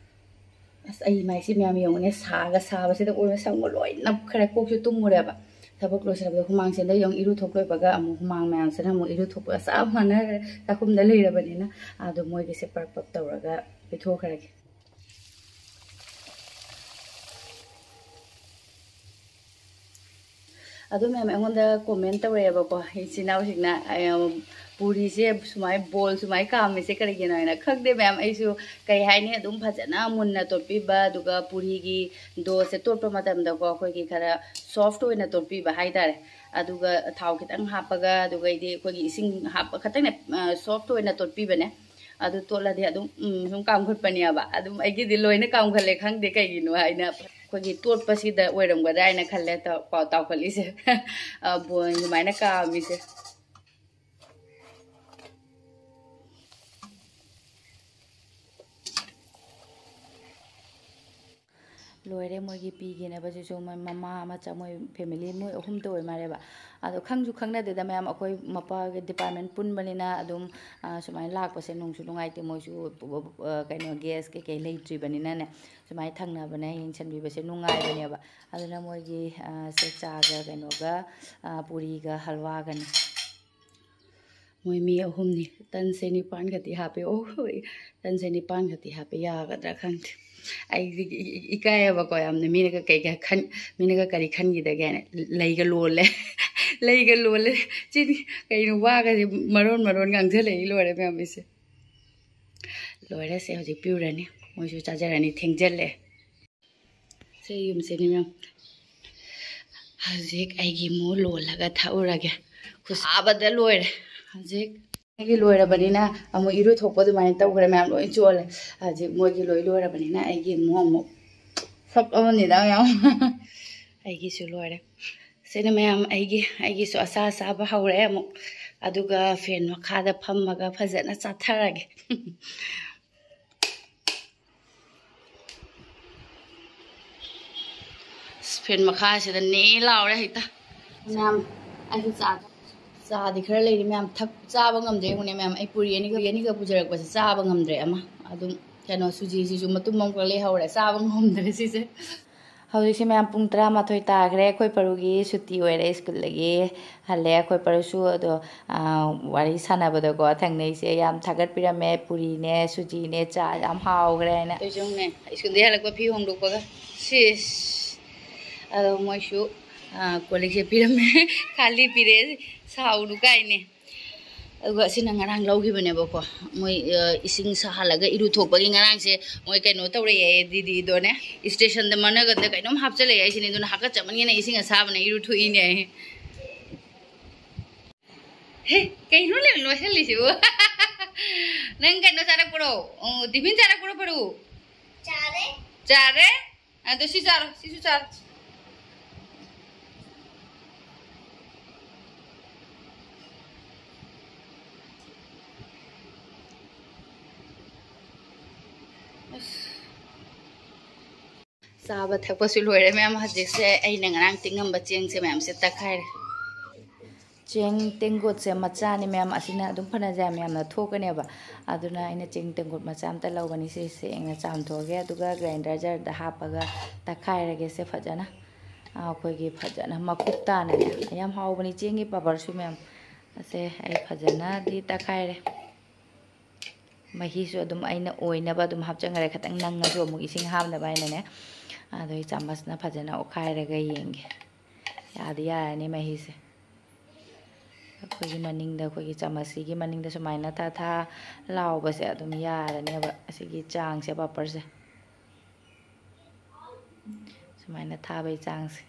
ꯑꯁ, ꯑꯩ ꯃꯥꯏꯁꯤ ꯃꯌꯥꯝ ꯌꯦꯡꯉꯨꯅꯦ, ꯁꯥꯒ ꯁꯥꯕꯁꯤꯗ ꯑꯣꯏꯅ ꯁꯝꯒ ꯂꯣꯏ ꯅꯞꯈ꯭ꯔꯦ꯫ ꯀꯣꯛꯁꯨ ꯇꯨꯝꯃꯨꯔꯦꯕ꯫ ꯊꯕꯛ ꯂꯣꯏꯁꯤꯜꯂꯛꯄꯗ ꯍꯨꯃꯥꯡ ꯆꯦꯟꯗ ꯌꯦꯡꯉꯨ, ꯏꯔꯨ ꯊꯣꯛ ꯂꯣꯏꯕꯒ ꯑꯃꯨꯛ ꯍꯨꯃꯥꯡ ꯃꯌꯥꯝꯁꯤꯅ ꯑꯃꯨꯛ ꯏꯔꯨ ꯊꯣꯛꯄꯒ ꯆꯞ ꯃꯥꯟꯅꯔꯦ꯫ ꯆꯥꯛꯈꯨꯝꯗ ꯂꯩꯔꯕꯅꯤꯅ꯫ ꯑꯗꯣ ꯃꯣꯏꯒꯤꯁꯦ ꯄꯔꯞ ꯄꯔꯞ ꯇꯧꯔꯒ ꯄꯤꯊꯣꯛꯈ꯭ꯔꯒꯦ꯫ ꯑꯗꯨ ꯃꯌꯥꯝ ꯑꯩꯉꯣꯟꯗ ꯀꯣꯃꯦꯟ ꯇꯧꯔꯛꯑꯦꯕꯀꯣ, ꯏꯆꯤꯟ ꯏꯅꯥꯎꯁꯤꯡꯅ, ꯑ, ꯄꯨꯔꯤꯁꯦ ꯁꯨꯃꯥꯏꯅ ꯕꯣꯜ ꯁꯨꯃꯥꯏꯅ ꯀꯥꯝꯃꯤꯁꯦ ꯀꯔꯤꯒꯤꯅꯣ ꯍꯥꯏꯅ꯫ ꯈꯪꯗꯦ ꯃꯌꯥꯝ, ꯑꯩꯁꯨ ꯀꯩ ꯍꯥꯏꯅꯤ, ꯑꯗꯨꯝ ꯐꯖꯅ ꯃꯨꯟꯅ ꯇꯣꯠꯄꯤꯕ, ꯑꯗꯨꯒ ꯄꯨꯔꯤꯒꯤ ꯗꯣꯁꯦ ꯇꯣꯠꯄ ꯃꯇꯝꯗꯀꯣ, ꯑꯩꯈꯣꯏꯒꯤ ꯈꯔ ꯁꯣꯐ꯭ꯠ ꯑꯣꯏꯅ ꯇꯣꯠꯄꯤꯕ ꯍꯥꯏꯇꯥꯔꯦ꯫ ꯑꯗꯨꯒ ꯊꯥꯎ ꯈꯤꯇꯪ ꯍꯥꯞꯄꯒ, ꯑꯗꯨꯒ ꯑꯩꯗꯤ ꯑꯩꯈꯣꯏꯒꯤ ꯏꯁꯤꯡ ꯍꯥꯞꯄ ꯈꯛꯇꯪꯅꯦ, ꯑ, ꯁꯣꯐ꯭ꯠ ꯑꯣꯏꯅ ꯇꯣꯠꯄꯤꯕꯅꯦ꯫ ꯑꯗꯨ ꯇꯣꯠꯂꯗꯤ ꯑꯗꯨꯝ, ꯎꯝ, ꯁꯨꯝ ꯀꯥꯝꯈꯠꯄꯅꯦꯕ꯫ ꯑꯗꯨꯝ ꯑꯩꯒꯤꯗꯤ ꯂꯣꯏꯅ ꯀꯥꯝꯈꯠꯂꯦ, ꯈꯪꯗꯦ ꯀꯩꯒꯤꯅꯣ ꯍꯥꯏꯅ꯫ ꯑꯩꯈꯣꯏꯒꯤ ꯇꯣꯠꯄꯁꯤꯗ ꯑꯣꯏꯔꯝꯒꯗ꯭ꯔꯥ ꯍꯥꯏꯅ ꯈꯜꯂꯦ ꯇꯥꯎ-, ꯇꯥꯎꯈꯠꯂꯤꯁꯦ꯫ ꯑ, ꯕꯣꯜ ꯁꯨꯃꯥꯏꯅ ꯀꯥꯝꯃꯤꯁꯦ꯫ ꯂꯣꯏꯔꯦ꯫ ꯃꯣꯏꯒꯤ ꯄꯤꯒꯤꯅꯕꯁꯤꯁꯨ ꯃꯣꯏ ꯃꯃꯥ, ꯃꯆꯥ, ꯃꯣꯏ ꯐꯦꯃꯤꯂꯤ ꯃꯣꯏ ꯑꯍꯨꯝꯇ ꯑꯣꯏ ꯃꯥꯜꯂꯦꯕ꯫ ꯑꯗꯣ ꯈꯪꯁꯨ ꯈꯪꯅꯗꯦꯗ ꯃꯌꯥꯝ, ꯑꯩꯈꯣꯏ ꯃꯄꯥꯒꯤ ꯗꯤꯄꯥꯔꯠꯃꯦꯟ ꯄꯨꯟꯕꯅꯤꯅ ꯑꯗꯨꯝ, ꯑ, ꯁꯨꯃꯥꯏꯅ ꯂꯥꯛꯄꯁꯦ ꯅꯨꯡꯁꯨ ꯅꯨꯡꯉꯥꯏꯇꯦ꯫ ꯃꯣꯏꯁꯨ, ꯑ, ꯀꯩꯅꯣ, ꯒꯦꯁ ꯀꯩꯀꯩ ꯂꯩꯇ꯭ꯔꯤꯕꯅꯤꯅꯅꯦ, ꯁꯨꯃꯥꯏꯅ ꯊꯪꯅꯕꯅ ꯌꯦꯡꯁꯤꯟꯕꯤꯕꯁꯦ ꯅꯨꯡꯉꯥꯏꯕꯅꯦꯕ꯫ ꯑꯗꯨꯅ ꯃꯣꯏꯒꯤ, ꯑ, ꯁꯦ ꯆꯥꯒ ꯀꯩꯅꯣꯒ, ꯑ, ꯄꯨꯔꯤꯒ ꯍꯜꯋꯥꯒꯅꯤ꯫ ꯃꯣꯏ ꯃꯤ ꯑꯍꯨꯝꯅꯤ꯫ ꯇꯟꯁꯦ ꯅꯤꯄꯥꯟ ꯈꯛꯇꯤ ꯍꯥꯞꯄꯦ꯫ ꯑꯣ, ꯍꯣꯏ, ꯇꯟꯁꯦ ꯅꯤꯄꯥꯟ ꯈꯛꯇꯤ ꯍꯥꯞꯄꯦ, ꯌꯥꯒꯗ꯭ꯔꯥ ꯈꯪꯗꯦ꯫ ꯑꯩꯗꯤ ꯏ-, ꯏ-, ꯏꯀꯥꯏꯌꯦꯕꯀꯣ ꯌꯥꯝꯅ, ꯃꯤꯅꯒ ꯀꯩꯒ ꯈꯟ-, ꯃꯤꯅꯒ ꯀꯔꯤ ꯈꯟꯈꯤꯗꯒꯦ ꯍꯥꯏꯅ꯫ ꯂꯩꯒ ꯂꯣꯜꯂꯦ꯫ ꯂꯩꯒ ꯂꯣꯜꯂꯦ꯫ ꯆꯤꯟ, ꯀꯩꯅꯣ, ꯋꯥꯒꯁꯦ ꯃꯔꯣꯟ ꯃꯔꯣꯟ ꯉꯥꯡꯁꯤꯜꯂꯛꯏ꯫ ꯂꯣꯏꯔꯦ ꯃꯌꯥꯝ ꯑꯩꯁꯦ꯫ ꯂꯣꯏꯔꯦ꯫ ꯁꯦ ꯍꯧꯖꯤꯛ ꯄꯤꯔꯨꯔꯅꯤ꯫ ꯃꯣꯏꯁꯨ ꯆꯥꯖꯔꯅꯤ꯫ ꯊꯦꯡꯖꯤꯜꯂꯦ꯫ ꯁꯦ ꯌꯨꯝꯁꯤꯅꯤ ꯃꯌꯥꯝ꯫ ꯍꯧꯖꯤꯛ ꯑꯩꯒꯤ ꯑꯃꯨꯛ ꯂꯣꯜꯂꯒ ꯊꯛꯎꯔꯒꯦ꯫ ꯈꯨꯁꯥꯕꯗ ꯂꯣꯏꯔꯦ꯫ ꯍꯧꯖꯤꯛ ꯑꯩꯒꯤ ꯂꯣꯏꯔꯕꯅꯤꯅ ꯑꯃꯨꯛ ꯏꯔꯨ ꯊꯣꯛꯄ ꯑꯗꯨꯃꯥꯏꯅ ꯇꯧꯈ꯭ꯔꯦ ꯃꯌꯥꯝ, ꯂꯣꯏ ꯆꯣꯜꯂꯦ꯫ ꯍꯧꯖꯤꯛ ꯃꯣꯏꯒꯤ ꯂꯣꯏ ꯂꯣꯏꯔꯕꯅꯤꯅ ꯑꯩꯒꯤ ꯑꯃꯨꯛ, ꯑꯃꯨꯛ ꯁꯛ ꯑꯃꯅꯤꯗ ꯃꯌꯥꯝ꯫ ꯑꯩꯒꯤꯁꯨ ꯂꯣꯏꯔꯦ꯫ ꯁꯤꯅ ꯃꯌꯥꯝ ꯑꯩꯒꯤ, ꯑꯩꯒꯤꯁꯨ ꯑꯆꯥ ꯆꯥꯕ ꯍꯧꯔꯦ ꯑꯃꯨꯛ꯫ ꯑꯗꯨꯒ ꯐꯦꯟ ꯃꯈꯥꯗ ꯐꯝꯃꯒ ꯐꯖꯅ ꯆꯥꯊꯔꯒꯦ꯫ ꯑꯁ, ꯐꯦꯟ ꯃꯈꯥꯁꯤꯗ ꯅꯦ ꯂꯥꯎꯔꯦ ꯍꯦꯛꯇ꯫ ꯃꯌꯥꯝ, ꯑꯩꯁꯨ ꯆꯥ, ꯆꯥꯗꯤ ꯈꯔ ꯂꯩꯔꯤ ꯃꯌꯥꯝ, ꯊꯛ-, ꯆꯥꯕ ꯉꯝꯗ꯭ꯔꯦ꯫ ꯌꯦꯡꯉꯨꯅꯦ ꯃꯌꯥꯝ, ꯑꯩ ꯄꯨꯔꯤ ꯑꯅꯤꯈꯛ, ꯑꯅꯤꯈꯛ ꯄꯨꯖꯔꯛꯄꯁꯦ ꯆꯥꯕ ꯉꯝꯗ꯭ꯔꯦ ꯑꯃ꯫ ꯑꯗꯨꯝ ꯀꯩꯅꯣ, ꯁꯨꯖꯤꯁꯤꯁꯨ ꯃꯇꯨꯝ ꯑꯃꯈꯛ ꯂꯩꯍꯧꯔꯦ, ꯆꯥꯕ ꯉꯝꯗ꯭ꯔꯦ ꯁꯤꯁꯦ꯫ ꯍꯧꯖꯤꯛꯁꯦ ꯃꯌꯥꯝ ꯄꯨꯡ ꯇꯔꯥꯃꯥꯊꯣꯏ ꯇꯥꯈ꯭ꯔꯦ꯫ ꯑꯩꯈꯣꯏ ꯄꯔꯨꯒꯤ ꯁꯨꯇꯤ ꯑꯣꯏꯔꯦ, ꯁ꯭ꯀꯨꯜꯗꯒꯤ ꯍꯜꯂꯦ꯫ ꯑꯩꯈꯣꯏ ꯄꯔꯨꯁꯨ ꯑꯗꯣ, ꯑꯥ, ꯋꯥꯔꯤ ꯁꯥꯟꯅꯕꯗꯀꯣ ꯊꯦꯡꯅꯩꯁꯦ ꯌꯥꯝ ꯊꯥꯒꯠꯄꯤꯔꯝꯃꯦ꯫ ꯄꯨꯔꯤꯅꯦ, ꯁꯨꯖꯤꯅꯦ, ꯆꯥ ꯌꯥꯝ ꯍꯥꯎꯈ꯭ꯔꯦ ꯍꯥꯏꯅ꯫ ꯑꯩꯁꯨꯅꯦ, ꯁ꯭ꯀꯨꯜꯗꯒꯤ ꯍꯜꯂꯛꯄ ꯐꯤ ꯍꯣꯡꯗꯣꯛꯄꯒ꯫ ꯁꯤꯁ꯫ ꯑꯗꯣ ꯃꯣꯏꯁꯨ ꯑꯥ, ꯀꯣꯜ ꯂꯤꯛꯁꯦ ꯄꯤꯔꯝꯃꯦ꯫ ꯈꯥꯂꯤ ꯄꯤꯔꯛꯑꯦ꯫ ꯁꯥꯎꯅꯨ ꯀꯥꯏꯅꯦ꯫ ꯑꯗꯨꯒ ꯑꯁꯤꯅ ꯉꯔꯥꯡ ꯂꯧꯈꯤꯕꯅꯦꯕꯀꯣ꯫ ꯃꯣꯏ, ꯑ, ꯏꯁꯤꯡ ꯁꯥꯍꯜꯂꯒ ꯏꯔꯨꯊꯣꯛꯄꯒꯤ ꯉꯔꯥꯡꯁꯦ ꯃꯣꯏ ꯀꯩꯅꯣ ꯇꯧꯔꯛꯑꯦ, ꯗꯤꯗꯤꯗꯣꯅꯦ꯫ ꯏꯁꯇꯦꯁꯟꯗ ꯃꯅꯒꯟꯗ ꯀꯩꯅꯣꯝ ꯍꯥꯞꯆꯜꯂꯛꯑꯦ ꯍꯥꯏꯁꯤꯅꯦ꯫ ꯑꯗꯨꯅ ꯍꯥꯀꯠꯆꯃꯟꯒꯤꯅ ꯏꯁꯤꯡ ꯑꯁꯥꯕꯅ ꯏꯔꯨꯊꯣꯛꯏꯅꯦ꯫ ꯍꯦ, ꯀꯩꯅꯣ ꯂꯣꯏ-, ꯂꯣꯏꯁꯜꯂꯤꯁꯤꯕꯨ? ꯅꯪ ꯀꯩꯅꯣ ꯆꯥꯔꯛꯄ꯭ꯔꯣ? ꯑꯣ, ꯇꯤꯐꯤꯟ ꯆꯥꯔꯛꯄ꯭ꯔꯣ, ꯄꯔꯨ? ꯆꯥꯔꯦ꯫ ꯆꯥꯔꯦ? ꯑꯗꯣ ꯁꯤ ꯆꯥꯔꯣ, ꯁꯤꯁꯨ ꯆꯥꯔꯣ꯫ ꯑꯁ꯫ ꯆꯥꯕ ꯊꯛꯄꯁꯨ ꯂꯣꯏꯔꯦ ꯃꯌꯥꯝ꯫ ꯍꯧꯖꯤꯛꯁꯦ ꯑꯩꯅ ꯉꯔꯥꯡ ꯇꯤꯡꯉꯝꯕ ꯆꯦꯡꯁꯦ ꯃꯌꯥꯝꯁꯦ ꯇꯛꯈꯥꯏꯔꯦ꯫ ꯆꯦꯡ ꯇꯦꯡꯀꯣꯠꯁꯦ ꯃꯆꯥꯅꯤ ꯃꯌꯥꯝ, ꯑꯁꯤꯅ ꯑꯗꯨꯝ ꯐꯅ ꯌꯥꯝ ꯌꯥꯝꯅ ꯊꯣꯛꯀꯅꯦꯕ꯫ ꯑꯗꯨꯅ ꯑꯩꯅ ꯆꯦꯡ ꯇꯦꯡꯀꯣꯠ ꯃꯆꯥ ꯑꯝꯇ ꯂꯧꯕꯅꯤ꯫ ꯁꯤ ꯁꯦꯡꯅ ꯆꯥꯝꯊꯣꯛꯑꯒꯦ, ꯑꯗꯨꯒ grinder jarꯗ ꯍꯥꯞꯄꯒ ꯇꯛꯈꯥꯏꯔꯒꯦꯁꯦ ꯐꯖꯅ꯫ ꯑꯥ, ꯑꯩꯈꯣꯏꯒꯤ ꯐꯖꯅ ꯃꯀꯨꯞ ꯇꯥꯅꯅꯦ꯫ ꯌꯥꯝ ꯍꯥꯎꯕꯅꯤ ꯆꯦꯡꯒꯤ ꯄꯥꯄꯔꯁꯨ ꯃꯌꯥꯝ꯫ ꯑꯁꯦ ꯑꯩ ꯐꯖꯅꯗꯤ ꯇꯛꯈꯥꯏꯔꯦ꯫ ꯃꯍꯤꯁꯨ ꯑꯗꯨꯝ ꯑꯩꯅ ꯑꯣꯏꯅꯕ ꯑꯗꯨꯝ ꯍꯥꯞꯆꯟꯈꯔꯦ, ꯈꯤꯇꯪ ꯅꯪꯉꯁꯨ ꯑꯃꯨꯛ ꯏꯁꯤꯡ ꯍꯥꯞꯅꯕ ꯍꯥꯏꯅꯅꯦ꯫ ꯑꯗꯣ ꯑꯩ ꯆꯥꯃꯁꯅ ꯐꯖꯅ ꯑꯣꯠꯈꯥꯏꯔꯒ ꯌꯦꯡꯒꯦ꯫ ꯌꯥꯗꯤ ꯌꯥꯔꯅꯤ ꯃꯍꯤꯁꯦ꯫ ꯑꯩꯈꯣꯏꯒꯤ ꯃꯅꯤꯡꯗ, ꯑꯩꯈꯣꯏꯒꯤ ꯆꯥꯃꯁꯁꯤꯒꯤ ꯃꯅꯤꯡꯗ ꯁꯨꯃꯥꯏꯅ ꯊꯥ ꯊꯥ ꯂꯥꯎꯕꯁꯦ ꯑꯗꯨꯝ ꯌꯥꯔꯅꯦꯕ, ꯑꯁꯤꯒꯤ ꯆꯥꯡꯁꯦ, ꯄꯥꯄꯔꯁꯦ꯫ ꯁꯨꯃꯥꯏꯅ ꯊꯥꯕꯩ ꯆꯥꯡꯁꯦ꯫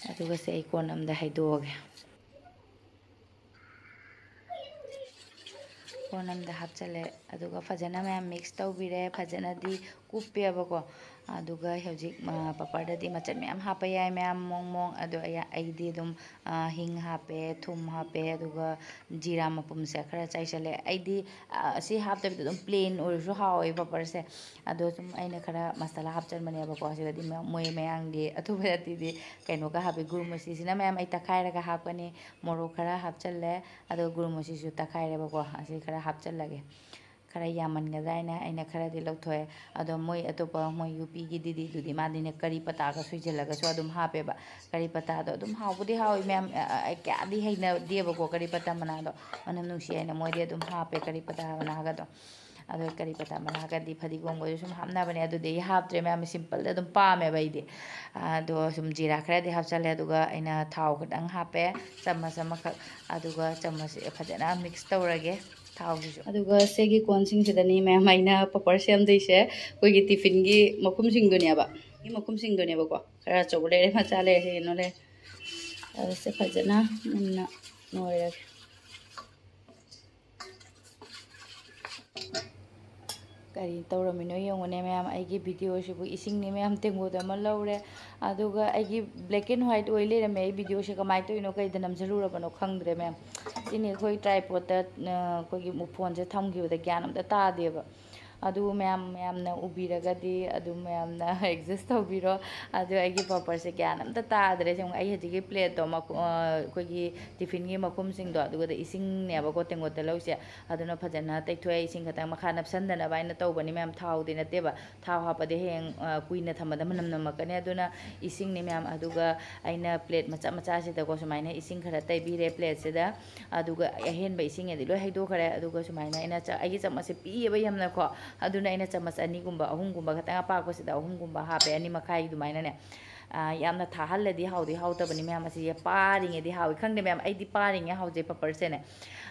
ꯑꯗꯨꯒ ꯁꯦ ꯑꯩ ꯀꯣꯟ ꯑꯝꯗ ꯍꯩꯗꯣꯛꯑꯒꯦ꯫ ꯀꯣꯟ ꯑꯝꯗ ꯍꯥꯞꯆꯜꯂꯦ꯫ ꯑꯗꯨꯒ ꯐꯖꯅ ꯃꯌꯥꯝ mix ꯇꯧꯕꯤꯔꯦ꯫ ꯐꯖꯅꯗꯤ ꯀꯨꯞꯄꯦꯕꯀꯣ꯫ ꯑꯗꯨꯒ ꯍꯧꯖꯤꯛ, ꯑ, ꯄꯥꯄꯔꯗꯗꯤ ꯃꯆꯜ ꯃꯌꯥꯝ ꯍꯥꯞꯄ ꯌꯥꯏ, ꯃꯌꯥꯝ ꯃꯑꯣꯡ ꯃꯑꯣꯡ꯫ ꯑꯗꯣ ꯑꯩ, ꯑꯩꯗꯤ ꯑꯗꯨꯝ, ꯑ, ꯍꯤꯡ ꯍꯥꯞꯄꯦ, ꯊꯨꯝ ꯍꯥꯞꯄꯦ, ꯑꯗꯨꯒ ꯖꯤꯔꯥ ꯃꯄꯨꯝꯁꯦ ꯈꯔ ꯆꯥꯏꯁꯜꯂꯦ꯫ ꯑꯩꯗꯤ, ꯑ, ꯑꯁꯤ ꯍꯥꯞꯇꯕꯤꯗ ꯑꯗꯨꯝ plain ꯑꯣꯏꯔꯁꯨ ꯍꯥꯎꯋꯦ ꯄꯥꯄꯔꯁꯦ꯫ ꯑꯗꯣ ꯁꯨꯝ ꯑꯩꯅ ꯈꯔ ꯃꯁꯥꯂꯥ ꯍꯥꯞꯆꯟꯕꯅꯦꯕꯀꯣ꯫ ꯁꯤꯗꯗꯤ ꯃ-, ꯃꯣꯏ ꯃꯌꯥꯡꯗꯤ ꯑꯇꯣꯞꯄ ꯖꯥꯇꯤꯗꯤ ꯀꯩꯅꯣꯒ ꯍꯥꯞꯄꯦ, ꯒꯨꯔ ꯃꯁꯤꯁꯤꯅ ꯃꯌꯥꯝ ꯑꯩ ꯇꯛꯈꯥꯏꯔꯒ ꯍꯥꯞꯀꯅꯤ꯫ ꯃꯣꯔꯣꯛ ꯈꯔ ꯍꯥꯞꯆꯜꯂꯦ꯫ ꯑꯗꯣ ꯒꯨꯔ ꯃꯁꯤꯁꯨ ꯇꯛꯈꯥꯏꯔꯦꯕꯀꯣ꯫ ꯑꯁꯤ ꯈꯔ ꯍꯥꯞꯆꯜꯂꯒꯦ꯫ ꯈꯔ ꯌꯥꯝꯃꯟꯒꯗ꯭ꯔꯥ ꯍꯥꯏꯅ ꯑꯩꯅ ꯈꯔꯗꯤ ꯂꯧꯊꯣꯛꯑꯦ꯫ ꯑꯗꯣ ꯃꯣꯏ ꯑꯇꯣꯞꯄ ꯃꯣꯏ ꯌꯨ ꯄꯤꯒꯤ ꯗꯤꯗꯤꯗꯨꯗꯤ ꯃꯥꯗꯤꯅꯦ ꯀꯔꯤ ꯄꯇꯥꯒ ꯁꯣꯏꯖꯜꯂꯒ ꯁꯨ ꯑꯗꯨꯝ ꯍꯥꯞꯄꯦꯕ꯫ ꯀꯔꯤ ꯄꯇꯥꯗꯣ ꯑꯗꯨꯝ ꯍꯥꯎꯕꯨꯗꯤ ꯍꯥꯎꯋꯤ ꯃꯌꯥꯝ, ꯑ, ꯑ, ꯑꯩ ꯀꯌꯥꯗꯤ ꯍꯩꯅꯗꯦꯕꯀꯣ ꯀꯔꯤ ꯄꯇꯥ ꯃꯅꯥꯗꯣ꯫ ꯃꯅꯝ ꯅꯨꯡꯁꯤ ꯍꯥꯏꯅ ꯃꯣꯏꯗꯤ ꯑꯗꯨꯝ ꯍꯥꯞꯄꯦ ꯀꯔꯤ ꯄꯇꯥ ꯃꯅꯥꯒꯗꯣ꯫ ꯑꯗꯣ ꯀꯔꯤ ꯄꯇꯥ ꯃꯅꯥꯒꯗꯤ ꯐꯗꯤꯒꯣꯝꯒꯁꯨ ꯁꯨꯝ ꯍꯥꯞꯅꯕꯅꯦ, ꯑꯗꯨꯗꯤ ꯑꯩ ꯍꯥꯞꯇ꯭ꯔꯦ ꯃꯌꯥꯝ, ꯁꯤꯝꯄꯜꯗ ꯑꯗꯨꯝ ꯄꯥꯝꯃꯦꯕ ꯑꯩꯗꯤ꯫ ꯑꯗꯣ ꯁꯨꯝ ꯖꯤꯔꯥ ꯈꯔꯗꯤ ꯍꯥꯞꯆꯜꯂꯦ, ꯑꯗꯨꯒ ꯑꯩꯅ ꯊꯥꯎ ꯈꯤꯇꯪ ꯍꯥꯞꯄꯦ, ꯆꯥꯃꯁ ꯑꯃꯈꯛ꯫ ꯑꯗꯨꯒ ꯆꯥꯃꯁꯁꯦ ꯐꯖꯅ ꯃꯤꯛꯁ ꯇꯧꯔꯒꯦ ꯊꯥꯎꯁꯤꯁꯨ꯫ ꯑꯗꯨꯒ ꯁꯤꯒꯤ ꯀꯣꯟꯁꯤꯡꯁꯤꯗꯅꯤ ꯃꯌꯥꯝ ꯑꯩꯅ ꯄꯥꯄꯔ ꯁꯦꯝꯗꯣꯏꯁꯦ, ꯑꯩꯈꯣꯏꯒꯤ ꯇꯤꯐꯤꯟꯒꯤ ꯃꯈꯨꯝꯁꯤꯡꯗꯨꯅꯦꯕ꯫ ꯁꯤ ꯃꯈꯨꯝꯁꯤꯡꯗꯨꯅꯦꯕꯀꯣ, ꯈꯔ ꯑꯆꯧꯕ ꯂꯩꯔꯦ, ꯃꯆꯥ ꯂꯩꯔꯦ, ꯁꯤ ꯀꯩꯅꯣ ꯂꯩꯔꯦ꯫ ꯑꯗꯨꯁꯦ ꯐꯖꯅ ꯃꯨꯟꯅ ꯅꯣꯏꯔꯒꯦ꯫ ꯀꯔꯤ ꯇꯧꯔꯝꯃꯤꯅꯣ ꯌꯦꯡꯉꯨꯅꯦ ꯃꯌꯥꯝ, ꯑꯩꯒꯤ ꯚꯤꯗꯤꯑꯣꯁꯤꯕꯨ ꯏꯁꯤꯡꯅꯤ ꯃꯌꯥꯝ, ꯇꯦꯡꯀꯣꯠ ꯑꯃ ꯂꯧꯔꯦ꯫ ꯑꯗꯨꯒ ꯑꯩꯒꯤ black and white ꯑꯣꯏ ꯂꯩꯔꯝꯃꯦ꯫ ꯑꯩ ꯚꯤꯗꯤꯑꯣꯁꯦ ꯀꯃꯥꯏꯅ ꯇꯧꯔꯤꯅꯣ, ꯀꯩꯗ ꯅꯝꯖꯜꯂꯨꯔꯕꯅꯣ ꯈꯪꯗ꯭ꯔꯦ ꯃꯌꯥꯝ꯫ ꯁꯤꯅꯤ ꯑꯩꯈꯣꯏ ꯇ꯭ꯔꯥꯏꯄꯣꯠꯇ, ꯑ, ꯑꯩꯈꯣꯏꯒꯤ ꯐꯣꯟꯁꯦ ꯊꯝꯈꯤꯕꯗ ꯒ꯭ꯌꯥꯟ ꯑꯝꯇ ꯇꯥꯗꯦꯕ꯫ ꯑꯗꯨ ꯃꯌꯥꯝ, ꯃꯌꯥꯝꯅ ꯎꯕꯤꯔꯒꯗꯤ ꯑꯗꯨꯝ ꯃꯌꯥꯝꯅ adjust ꯇꯧꯕꯤꯔꯣ꯫ ꯑꯗꯨ ꯑꯩꯒꯤ ꯄꯥꯄꯔꯁꯦ ꯒ꯭ꯌꯥꯟ ꯑꯝꯇ ꯇꯥꯗ꯭ꯔꯦ꯫ ꯁꯦ ꯑꯩ ꯍꯧꯖꯤꯛꯀꯤ ꯄ꯭ꯂꯦꯠꯇꯣ ꯃꯈꯣ-, ꯑ, ꯑꯩꯈꯣꯏꯒꯤ ꯇꯤꯐꯤꯟꯒꯤ ꯃꯈꯨꯝꯁꯤꯡꯗꯣ, ꯑꯗꯨꯒꯗ ꯏꯁꯤꯡꯅꯦꯕꯀꯣ ꯇꯦꯡꯀꯣꯠꯇ ꯂꯧꯔꯤꯁꯦ꯫ ꯑꯗꯨꯅ ꯐꯖꯅ ꯇꯩꯊꯣꯛꯑꯦ, ꯏꯁꯤꯡ ꯈꯛꯇꯪ ꯃꯈꯥ ꯅꯞꯁꯟꯗꯅꯕ ꯍꯥꯏꯅ ꯇꯧꯕꯅꯤ ꯃꯌꯥꯝ, ꯊꯥꯎꯗꯤ ꯅꯠꯇꯦꯕ꯫ ꯊꯥꯎ ꯍꯥꯞꯄꯗꯤ ꯍꯌꯦꯡ, ꯑ, ꯀꯨꯏꯅ ꯊꯝꯕꯗ ꯃꯅꯝ ꯅꯝꯃꯛꯀꯅꯤ꯫ ꯑꯗꯨꯅ ꯏꯁꯤꯡꯅꯤ ꯃꯌꯥꯝ꯫ ꯑꯗꯨꯒ ꯑꯩꯅ ꯄ꯭ꯂꯦꯠ ꯃꯆꯥ ꯃꯆꯥꯁꯤꯗꯀꯣ ꯁꯨꯃꯥꯏꯅ ꯏꯁꯤꯡ ꯈꯔ ꯇꯩꯕꯤꯔꯦ ꯄ꯭ꯂꯦꯠꯁꯤꯗ꯫ ꯑꯗꯨꯒ ꯑꯍꯦꯟꯕ ꯏꯁꯤꯡ ꯑꯗꯤ ꯂꯣꯏ ꯍꯩꯗꯣꯛꯈ꯭ꯔꯦ꯫ ꯑꯗꯨꯒ ꯁꯨꯃꯥꯏꯅ ꯑꯩꯅ ꯆ-, ꯑꯩꯒꯤ ꯆꯥꯃꯁꯁꯦ ꯄꯤꯛꯑꯦꯕ ꯌꯥꯝꯅꯀꯣ꯫ ꯑꯗꯨꯅ ꯑꯩꯅ ꯆꯥꯃꯁ ꯑꯅꯤꯒꯨꯝꯕ, ꯑꯍꯨꯝꯒꯨꯝꯕ ꯈꯛꯇꯪ ꯑꯄꯥꯛꯄꯁꯤꯗ ꯑꯍꯨꯝꯒꯨꯝꯕ ꯍꯥꯞꯄꯦ, ꯑꯅꯤ ꯃꯈꯥꯏ ꯑꯗꯨꯃꯥꯏꯅꯅꯦ꯫ ꯑ, ꯌꯥꯝꯅ ꯊꯥꯍꯜꯂꯗꯤ ꯍꯥꯎꯗꯤ ꯍꯥꯎꯇꯕꯅꯤ ꯃꯌꯥꯝ꯫ ꯑꯁꯤ ꯄꯥꯔꯤꯉꯩꯗꯤ ꯍꯥꯎꯏ꯫ ꯈꯪꯗꯦ ꯃꯌꯥꯝ, ꯑꯩꯗꯤ ꯄꯥꯔꯤꯉꯩ ꯍꯥꯎꯖꯩ ꯄꯥꯄꯔꯁꯦꯅꯦ꯫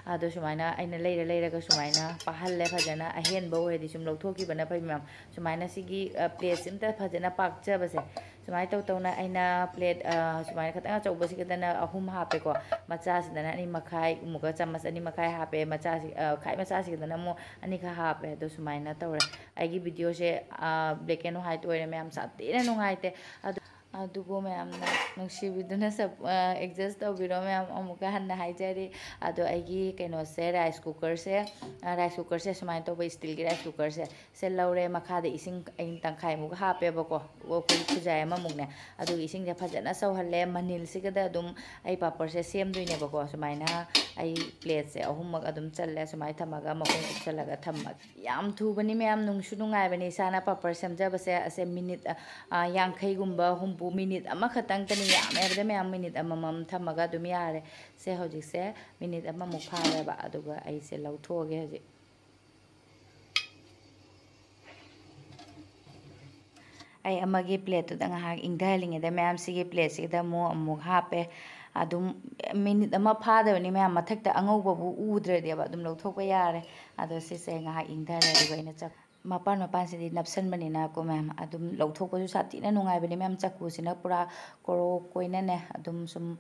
ꯑꯗꯣ ꯁꯨꯃꯥꯏꯅ ꯑꯩꯅ ꯂꯩꯔ ꯂꯩꯔꯒ ꯁꯨꯃꯥꯏꯅ ꯄꯥꯍꯜꯂꯦ ꯐꯖꯅ꯫ ꯑꯍꯦꯟꯕ ꯑꯣꯏꯔꯗꯤ ꯁꯨꯝ ꯂꯧꯊꯣꯛꯈꯤꯕꯅ ꯐꯩ ꯃꯌꯥꯝ꯫ ꯁꯨꯃꯥꯏꯅ ꯁꯤꯒꯤ, ꯑ, ꯄ꯭ꯂꯦꯠꯁꯤꯝꯇ ꯐꯖꯅ ꯄꯥꯛꯆꯕꯁꯦ꯫ ꯁꯨꯃꯥꯏꯅ ꯇꯧ ꯇꯧꯅ ꯑꯩꯅ ꯄ꯭ꯂꯦꯠ, ꯑ, ꯁꯨꯃꯥꯏꯅ ꯈꯤꯇꯪ ꯑꯆꯧꯕꯁꯤꯒꯗꯅ ꯑꯍꯨꯝ ꯍꯥꯞꯄꯦꯀꯣ꯫ ꯃꯆꯥꯁꯤꯗꯅ ꯑꯅꯤ ꯃꯈꯥꯏ, ꯑꯃꯨꯛꯀ ꯆꯥꯃꯁ ꯑꯅꯤ ꯃꯈꯥꯏ ꯍꯥꯞꯄꯦ꯫ ꯃꯆꯥꯁꯤ, ꯑ, ꯈ꯭ꯋꯥꯏ ꯃꯆꯥꯁꯤꯒꯗꯅ ꯑꯃꯨꯛ ꯑꯅꯤꯈꯛ ꯍꯥꯞꯄꯦ꯫ ꯑꯗꯣ ꯁꯨꯃꯥꯏꯅ ꯇꯧꯔꯦ꯫ ꯑꯩꯒꯤ ꯚꯤꯗꯤꯑꯣꯁꯦ, ꯑ, black and white ꯑꯣꯏꯔꯦ ꯃꯌꯥꯝ, ꯁꯥꯊꯤꯅ ꯅꯨꯡꯉꯥꯏꯇꯦ꯫ ꯑꯗꯨ, ꯑꯗꯨꯕꯨ ꯃꯌꯥꯝꯅ ꯅꯨꯡꯁꯤꯕꯤꯗꯨꯅ ꯁꯞ-, ꯑ, adjust ꯇꯧꯕꯤꯔꯣ ꯃꯌꯥꯝ꯫ ꯑꯃꯨꯛꯀ ꯍꯟꯅ ꯍꯥꯏꯖꯔꯤ꯫ ꯑꯗꯣ ꯑꯩꯒꯤ ꯀꯩꯅꯣꯁꯦ, ꯔꯥꯏꯁ ꯀꯨꯀꯔꯁꯦ, ꯑ, ꯔꯥꯏꯁ ꯀꯨꯀꯔꯁꯦ ꯁꯨꯃꯥꯏꯅ ꯇꯧꯕ, ꯏꯁꯇꯤꯜꯒꯤ ꯔꯥꯏꯁ ꯀꯨꯀꯔꯁꯦ꯫ ꯁꯦ ꯂꯧꯔꯦ꯫ ꯃꯈꯥꯗ ꯏꯁꯤꯡ ꯑꯩꯅ ꯇꯪꯈꯥꯏꯃꯨꯛ ꯍꯥꯞꯄꯦꯕꯀꯣ꯫ ꯑꯩꯈꯣꯏ ꯈꯨꯖꯥꯏ ꯑꯃꯃꯨꯛꯅꯦ꯫ ꯑꯗꯨꯒ ꯏꯁꯤꯡꯁꯦ ꯐꯖꯅ ꯁꯧꯍꯜꯂꯦ꯫ ꯃꯅꯤꯜꯁꯤꯒꯗ ꯑꯗꯨꯝ ꯑꯩ ꯄꯥꯄꯔꯁꯦ ꯁꯦꯝꯗꯣꯏꯅꯦꯕꯀꯣ꯫ ꯁꯨꯃꯥꯏꯅ ꯑꯩ ꯄ꯭ꯂꯦꯠꯁꯦ ꯑꯍꯨꯝꯃꯛ ꯑꯗꯨꯝ ꯆꯜꯂꯦ꯫ ꯁꯨꯃꯥꯏꯅ ꯊꯝꯃꯒ ꯃꯈꯨꯝ ꯀꯨꯞꯁꯜꯂꯒ ꯊꯝꯃꯒꯦ꯫ ꯌꯥꯝ ꯊꯨꯕꯅꯤ ꯃꯌꯥꯝ, ꯅꯨꯡꯁꯨ ꯅꯨꯡꯉꯥꯏꯕꯅꯤ꯫ ꯏꯁꯥꯅ ꯄꯥꯄꯔ ꯁꯦꯝꯖꯕꯁꯦ ꯑꯁꯦ ꯃꯤꯅꯤꯠ, ꯑ, ꯌꯥꯡꯈꯩꯒꯨꯝꯕ, ꯍꯨꯝꯐꯨ, ꯃꯤꯅꯤꯠ ꯑꯃꯈꯛꯇꯪꯇꯅꯤ꯫ ꯌꯥꯝꯃꯦ ꯍꯥꯏꯕꯗ ꯃꯌꯥꯝ ꯃꯤꯅꯤꯠ ꯑꯃꯃꯝ ꯊꯝꯃꯒ ꯑꯗꯨꯝ ꯌꯥꯔꯦ꯫ ꯁꯦ ꯍꯧꯖꯤꯛꯁꯦ ꯃꯤꯅꯤꯠ ꯑꯃꯃꯨꯛ ꯐꯥꯔꯦꯕ꯫ ꯑꯗꯨꯒ ꯑꯩꯁꯦ ꯂꯧꯊꯣꯛꯑꯒꯦ ꯍꯧꯖꯤꯛ꯫ ꯑꯩ ꯑꯃꯒꯤ ꯄ꯭ꯂꯦꯠꯇꯨꯗ ꯉꯥꯏꯍꯥꯛ ꯏꯪꯊꯍꯜꯂꯤꯉꯩꯗ ꯃꯌꯥꯝ ꯁꯤꯒꯤ ꯄ꯭ꯂꯦꯠꯁꯤꯗ ꯑꯃꯨꯛ ꯑꯃꯨꯛ ꯍꯥꯞꯄꯦ꯫ ꯑꯗꯨꯝ ꯃꯤꯅꯤꯠ ꯑꯃ ꯐꯥꯗꯕꯅꯤ ꯃꯌꯥꯝ, ꯃꯊꯛꯇ ꯑꯉꯧꯕꯕꯨ ꯎꯗ꯭ꯔꯗꯤꯕ ꯑꯗꯨꯝ ꯂꯧꯊꯣꯛꯄ ꯌꯥꯔꯦ꯫ ꯑꯗꯣ ꯁꯤꯁꯦ ꯉꯥꯏꯍꯥꯛ ꯏꯪꯊꯔꯦ, ꯑꯗꯨꯒ ꯑꯩꯅ ꯆꯥꯛ ꯃꯄꯥꯟ ꯃꯄꯥꯟꯁꯤꯗꯤ ꯅꯞꯁꯟꯕꯅꯤꯅꯀꯣ ꯃꯌꯥꯝ, ꯑꯗꯨꯝ ꯂꯧꯊꯣꯛꯄꯁꯨ ꯁꯥꯊꯤꯅ ꯅꯨꯡꯉꯥꯏꯕꯅꯦ ꯃꯌꯥꯝ꯫ ꯆꯥꯛꯀꯨꯁꯤꯅ ꯄꯨꯔꯥ ꯀꯣꯔꯣꯛ ꯑꯣꯏꯅꯅꯦ ꯑꯗꯨꯝ ꯁꯨꯝ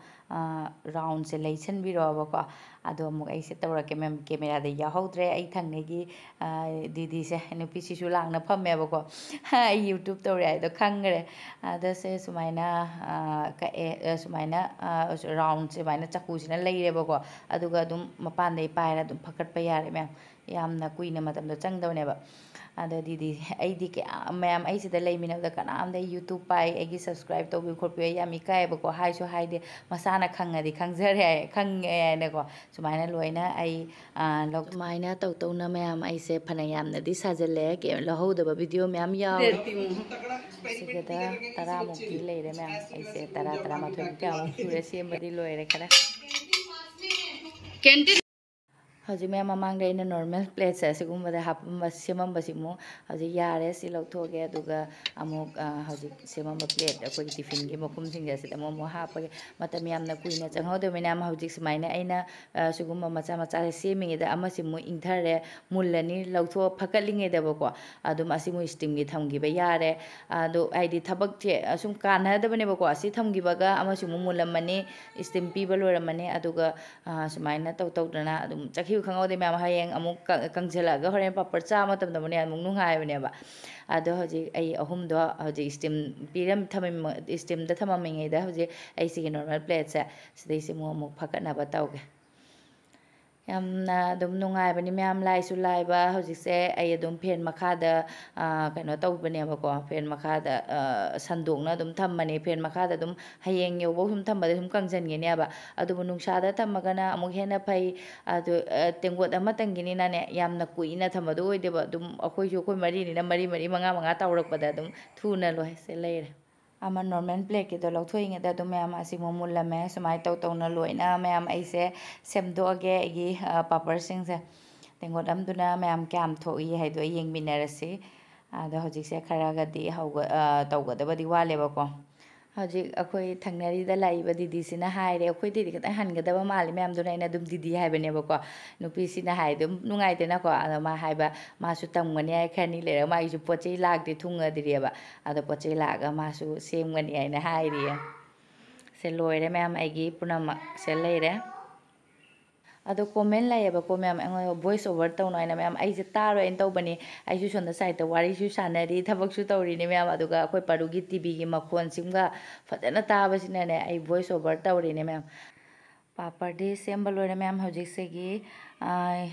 ꯔꯥꯎꯟꯁꯦ ꯂꯩꯁꯟꯕꯤꯔꯣꯕꯀꯣ꯫ ꯑꯗꯣ ꯑꯃꯨꯛ ꯑꯩꯁꯦ ꯇꯧꯔꯛꯀꯦ ꯃꯌꯥꯝ, ꯀꯦꯃꯦꯔꯥꯗ ꯌꯥꯎꯍꯧꯗ꯭ꯔꯦ꯫ ꯑꯩ ꯊꯪꯅꯒꯤ ꯗꯤꯗꯤꯁꯦ, ꯅꯨꯄꯤꯁꯤꯁꯨ ꯂꯥꯡꯅ ꯐꯝꯃꯦꯕꯀꯣ꯫ ꯑꯩ ꯌꯨꯇ꯭ꯌꯨꯕ ꯇꯧꯔꯦ ꯍꯥꯏꯗꯣ ꯈꯪꯈ꯭ꯔꯦ꯫ ꯑꯗ ꯁꯦ ꯁꯨꯃꯥꯏꯅ ꯀꯛꯑꯦ, ꯁꯨꯃꯥꯏꯅ ꯔꯥꯎꯟ ꯁꯨꯃꯥꯏꯅ ꯆꯥꯀꯨꯁꯤꯅ ꯂꯩꯔꯦꯕꯀꯣ꯫ ꯑꯗꯨꯒ ꯑꯗꯨꯝ ꯃꯄꯥꯟꯗꯩ ꯄꯥꯏꯔ ꯑꯗꯨꯝ ꯐꯒꯠꯄ ꯌꯥꯔꯦ ꯃꯌꯥꯝ꯫ ꯌꯥꯝꯅ ꯀꯨꯏꯅ ꯃꯇꯝꯗꯣ ꯆꯪꯗꯕꯅꯦꯕ꯫ ꯑꯗꯣ ꯗꯤꯗꯤ, ꯑꯩꯗꯤ ꯀꯌꯥ ꯃꯌꯥꯝ, ꯑꯩ ꯁꯤꯗ ꯂꯩꯃꯤꯟꯅꯕꯗ ꯀꯅꯥꯝꯗ ꯑꯩ ꯌꯨꯇ꯭ꯌꯨꯕ ꯄꯥꯏ, ꯑꯩꯒꯤ ꯁꯕꯁꯀ꯭ꯔꯥꯏꯕ ꯇꯧꯕꯤꯌꯨ ꯈꯣꯠꯄꯤꯌꯨ ꯑꯩ ꯌꯥꯝ ꯏꯀꯥꯏꯌꯦꯕꯀꯣ, ꯍꯥꯏꯁꯨ ꯍꯥꯏꯗꯦ꯫ ꯃꯁꯥꯅ ꯈꯪꯉꯗꯤ ꯈꯪꯖꯔꯦ ꯍꯥꯏ, ꯈꯪꯉꯦ ꯍꯥꯏꯅꯀꯣ꯫ ꯁꯨꯃꯥꯏꯅ ꯂꯣꯏꯅ ꯑꯩ ꯂꯧ-, ꯁꯨꯃꯥꯏꯅ ꯇꯧ ꯇꯧꯅ ꯃꯌꯥꯝ ꯑꯩꯁꯦ ꯐꯅ ꯌꯥꯝꯅꯗꯤ ꯁꯥꯖꯜꯂꯦ꯫ ꯀꯩꯝ ꯂꯧꯍꯧꯗꯕ ꯚꯤꯗꯤꯑꯣ ꯃꯌꯥꯝ ꯌꯥꯎꯋꯦ꯫ ꯁꯤꯒꯗ ꯇꯔꯥꯃꯨꯛꯇꯤ ꯂꯩꯔꯦ ꯃꯌꯥꯝ꯫ ꯑꯩꯁꯦ ꯇꯔꯥ, ꯇꯔꯥꯃꯥꯊꯣꯏꯃꯨꯛ ꯀꯌꯥꯃꯨꯛ ꯁꯨꯔꯦ, ꯁꯦꯝꯕꯗꯤ ꯂꯣꯏꯔꯦ ꯈꯔ꯫ ꯍꯧꯖꯤꯛ ꯃꯌꯥꯝ ꯃꯃꯥꯡꯗ ꯑꯩꯅ ꯅꯣꯔꯃꯦꯜ ꯄ꯭ꯂꯦꯠꯁꯦ ꯑꯁꯤꯒꯨꯝꯕꯗ ꯍꯥꯞꯄꯝꯕ, ꯁꯦꯝꯃꯝꯕꯁꯤꯃꯨꯛ ꯍꯧꯖꯤꯛ ꯌꯥꯔꯦ꯫ ꯁꯤ ꯂꯧꯊꯣꯛꯑꯒꯦ꯫ ꯑꯗꯨꯒ ꯑꯃꯨꯛ, ꯑ, ꯍꯧꯖꯤꯛ ꯁꯦꯝꯃꯝꯕ ꯄ꯭ꯂꯦꯠ, ꯑꯩꯈꯣꯏꯒꯤ ꯇꯤꯐꯤꯟꯒꯤ ꯃꯈꯨꯝꯁꯤꯡꯁꯦ ꯑꯁꯤꯗ ꯑꯃꯨꯛ, ꯑꯃꯨꯛ ꯍꯥꯞꯄꯒꯦ꯫ ꯃꯇꯝ ꯌꯥꯝꯅ ꯀꯨꯏꯅ ꯆꯪꯍꯧꯗꯕꯅꯤꯅ ꯃꯌꯥꯝ ꯍꯧꯖꯤꯛ ꯁꯨꯃꯥꯏꯅ ꯑꯩꯅ, ꯑ, ꯁꯤꯒꯨꯝꯕ ꯃꯆꯥ ꯃꯆꯥꯁꯦ ꯁꯦꯝꯃꯤꯉꯩꯗ ꯑꯃꯁꯤꯃꯨꯛ ꯏꯪꯊꯔꯦ, ꯃꯨꯜꯂꯅꯤ꯫ ꯂꯧꯊꯣꯛꯑ ꯐꯒꯠꯂꯤꯉꯩꯗꯕꯀꯣ ꯑꯗꯨꯝ ꯑꯁꯤꯃꯨꯛ ꯏꯁꯇꯤꯝꯒꯤ ꯊꯝꯈꯤꯕ ꯌꯥꯔꯦ꯫ ꯑꯗꯣ ꯍꯥꯏꯗꯤ ꯊꯕꯛꯁꯦ ꯑꯁꯨꯝ ꯀꯥꯟꯅꯗꯕꯅꯦꯕꯀꯣ꯫ ꯑꯁꯤ ꯊꯝꯈꯤꯕꯒ ꯑꯃꯁꯤꯃꯨꯛ ꯃꯨꯜꯂꯝꯃꯅꯤ, ꯏꯁꯇꯤꯝ ꯄꯤꯕ ꯂꯣꯏꯔꯝꯃꯅꯤ꯫ ꯑꯗꯨꯒ ꯑꯥ, ꯁꯨꯃꯥꯏꯅ ꯇꯧ ꯇꯧꯗꯅ ꯑꯗꯨꯝ ꯆꯠꯈꯤꯕ ꯈꯪꯍꯧꯗꯦ ꯃꯌꯥꯝ꯫ ꯍꯌꯦꯡ ꯑꯃꯨꯛ ꯀ-, ꯀꯪꯁꯤꯜꯂꯛꯑꯒ ꯍꯣꯔꯦꯟ ꯄꯥꯄꯔ ꯆꯥꯕ ꯃꯇꯝꯗ ꯑꯃꯨꯛꯅꯦ ꯑꯃꯨꯛ ꯅꯨꯡꯉꯥꯏꯕꯅꯦꯕ꯫ ꯑꯗꯣ ꯍꯧꯖꯤꯛ ꯑꯩ ꯑꯍꯨꯝꯗꯣ ꯍꯧꯖꯤꯛ ꯏꯁꯇꯤꯝ ꯄꯤꯔꯝ-, ꯊꯝꯃꯝ-, ꯏꯁꯇꯤꯝꯗ ꯊꯝꯃꯝꯃꯤꯉꯩꯗ ꯍꯧꯖꯤꯛ ꯑꯩ ꯁꯤꯒꯤ ꯅꯣꯔꯃꯦꯜ ꯄ꯭ꯂꯦꯠꯁꯦ ꯁꯤꯗꯩꯁꯤ ꯑꯃꯨꯛ, ꯑꯃꯨꯛ ꯐꯒꯠꯅꯕ ꯇꯧꯒꯦ꯫ ꯌꯥꯝꯅ ꯑꯗꯨꯝ ꯅꯨꯡꯉꯥꯏꯕꯅꯤ ꯃꯌꯥꯝ, ꯂꯥꯏꯁꯨ ꯂꯥꯏꯕ꯫ ꯍꯧꯖꯤꯛꯁꯦ ꯑꯩ ꯑꯗꯨꯝ ꯐꯦꯟ ꯃꯈꯥꯗ, ꯑꯥ, ꯀꯩꯅꯣ ꯇꯧꯕꯅꯦꯕꯀꯣ, ꯐꯦꯟ ꯃꯈꯥꯗ, ꯑꯥ, ꯁꯟꯗꯣꯛꯅ ꯑꯗꯨꯝ ꯊꯝꯕꯅꯦ꯫ ꯐꯦꯟ ꯃꯈꯥꯗ ꯑꯗꯨꯝ ꯍꯌꯦꯡ ꯌꯧꯕꯧ ꯁꯨꯝ ꯊꯝꯕꯗ ꯁꯨꯝ ꯀꯪꯁꯤꯟꯈꯤꯅꯦꯕ꯫ ꯑꯗꯨꯕꯨ ꯅꯨꯡꯁꯥꯗ ꯊꯝꯃꯒꯅ ꯑꯃꯨꯛ ꯍꯦꯟꯅ ꯐꯩ꯫ ꯑꯗꯨ, ꯑ, ꯇꯦꯡꯀꯣꯠ ꯑꯃꯇꯪꯒꯤꯅꯤꯅꯅꯦ, ꯌꯥꯝꯅ ꯀꯨꯏꯅ ꯊꯝꯕꯗꯣ ꯑꯣꯏꯗꯦꯕ꯫ ꯑꯗꯨꯝ ꯑꯩꯈꯣꯏꯁꯨ ꯑꯩꯈꯣꯏ ꯃꯔꯤꯅꯤꯅ ꯃꯔꯤ ꯃꯔꯤ ꯃꯉꯥ ꯃꯉꯥ ꯇꯧꯔꯛꯄꯗ ꯑꯗꯨꯝ ꯊꯨꯅ ꯂꯣꯏ꯫ ꯁꯦ ꯂꯩꯔꯦ꯫ ꯑꯃ ꯅꯣꯔꯃꯦꯜ ꯄ꯭ꯂꯦꯠꯀꯤꯗꯣ ꯂꯧꯊꯣꯛꯏꯉꯩꯗ ꯑꯗꯨꯝ ꯃꯌꯥꯝ ꯑꯁꯤꯃꯨꯛ ꯃꯨꯜꯂꯝꯃꯦ꯫ ꯁꯨꯃꯥꯏꯅ ꯇꯧ ꯇꯧꯅ ꯂꯣꯏꯅ ꯃꯌꯥꯝ ꯑꯩꯁꯦ ꯁꯦꯝꯗꯣꯛꯑꯒꯦ꯫ ꯑꯩꯒꯤ, ꯑ, ꯄꯥꯄꯔꯁꯤꯡꯁꯦ ꯇꯦꯡꯀꯣꯠ ꯑꯃꯗꯨꯅ ꯃꯌꯥꯝ ꯀꯌꯥꯝ ꯊꯣꯛꯏ ꯍꯥꯏꯗꯣ ꯑꯩ ꯌꯦꯡꯃꯤꯟꯅꯔꯁꯤ꯫ ꯑꯗꯣ ꯍꯧꯖꯤꯛꯁꯦ ꯈꯔꯒꯗꯤ ꯍꯧꯒ-, ꯑ, ꯇꯧꯒꯗꯕꯗꯤ ꯋꯥꯠꯂꯦꯕꯀꯣ꯫ ꯍꯧꯖꯤꯛ ꯑꯩꯈꯣꯏ ꯊꯪꯅꯔꯤꯗ ꯂꯥꯛꯏꯕ ꯗꯤꯗꯤꯁꯤꯅ ꯍꯥꯏꯔꯦ, ꯑꯩꯈꯣꯏꯗꯩꯗꯤ ꯈꯤꯇꯪ ꯍꯟꯒꯗꯕ ꯃꯥꯜꯂꯤ ꯃꯌꯥꯝꯗꯨꯅ ꯑꯩꯅ ꯑꯗꯨꯝ ꯗꯤꯗꯤ ꯍꯥꯏꯕꯅꯦꯕꯀꯣ꯫ ꯅꯨꯄꯤꯁꯤꯅ ꯍꯥꯏ ꯑꯗꯨꯝ ꯅꯨꯡꯉꯥꯏꯇꯦꯅꯀꯣ꯫ ꯑꯗꯣ ꯃꯥ ꯍꯥꯏꯕ, ꯃꯥꯁꯨ ꯇꯝꯒꯅꯤ ꯍꯥꯏ, ꯈꯔꯅꯤ ꯂꯩꯔꯒ ꯃꯥꯒꯤꯁꯨ ꯄꯣꯠ ꯆꯩ ꯂꯥꯛꯇꯦ, ꯊꯨꯡꯉꯗ꯭ꯔꯤꯑꯕ꯫ ꯑꯗꯣ ꯄꯣꯠ ꯆꯩ ꯂꯥꯛꯑꯒ ꯃꯥꯁꯨ ꯁꯦꯝꯒꯅꯤ ꯍꯥꯏꯅ ꯍꯥꯏꯔꯤꯌꯦ꯫ ꯁꯦ ꯂꯣꯏꯔꯦ ꯃꯌꯥꯝ, ꯑꯩꯒꯤ ꯄꯨꯝꯅꯃꯛ ꯁꯦ ꯂꯩꯔꯦ꯫ ꯑꯗꯣ ꯀꯣꯃꯦꯟ ꯂꯩꯌꯦꯕꯀꯣ ꯃꯌꯥꯝ, ꯑꯩꯉꯣꯟꯗ ꯚꯣꯏꯁ ꯑꯣꯚꯔ ꯇꯧꯅꯣ ꯍꯥꯏꯅ꯫ ꯃꯌꯥꯝ, ꯑꯩꯁꯦ ꯇꯥꯔꯣꯏꯅ ꯇꯧꯕꯅꯤ, ꯑꯩꯁꯨ ꯁꯣꯝꯗ ꯁꯥꯏꯠꯇ ꯋꯥꯔꯤꯁꯨ ꯁꯥꯟꯅꯔꯤ, ꯊꯕꯛꯁꯨ ꯇꯧꯔꯤꯅꯤ ꯃꯌꯥꯝ, ꯑꯗꯨꯒ ꯑꯩꯈꯣꯏ ꯄꯥꯔꯨꯒꯤ ꯇꯤꯚꯤꯒꯤ ꯃꯈꯣꯟꯁꯤꯡꯒ ꯐꯖꯅ ꯇꯥꯕꯁꯤꯅꯅꯦ ꯑꯩ ꯚꯣꯏꯁ ꯑꯣꯚꯔ ꯇꯧꯔꯤꯅꯦ ꯃꯌꯥꯝ꯫ ꯄꯥꯄꯔꯗꯤ ꯁꯦꯝꯕ ꯂꯣꯏꯔꯦ ꯃꯌꯥꯝ꯫ ꯍꯧꯖꯤꯛꯁꯤꯒꯤ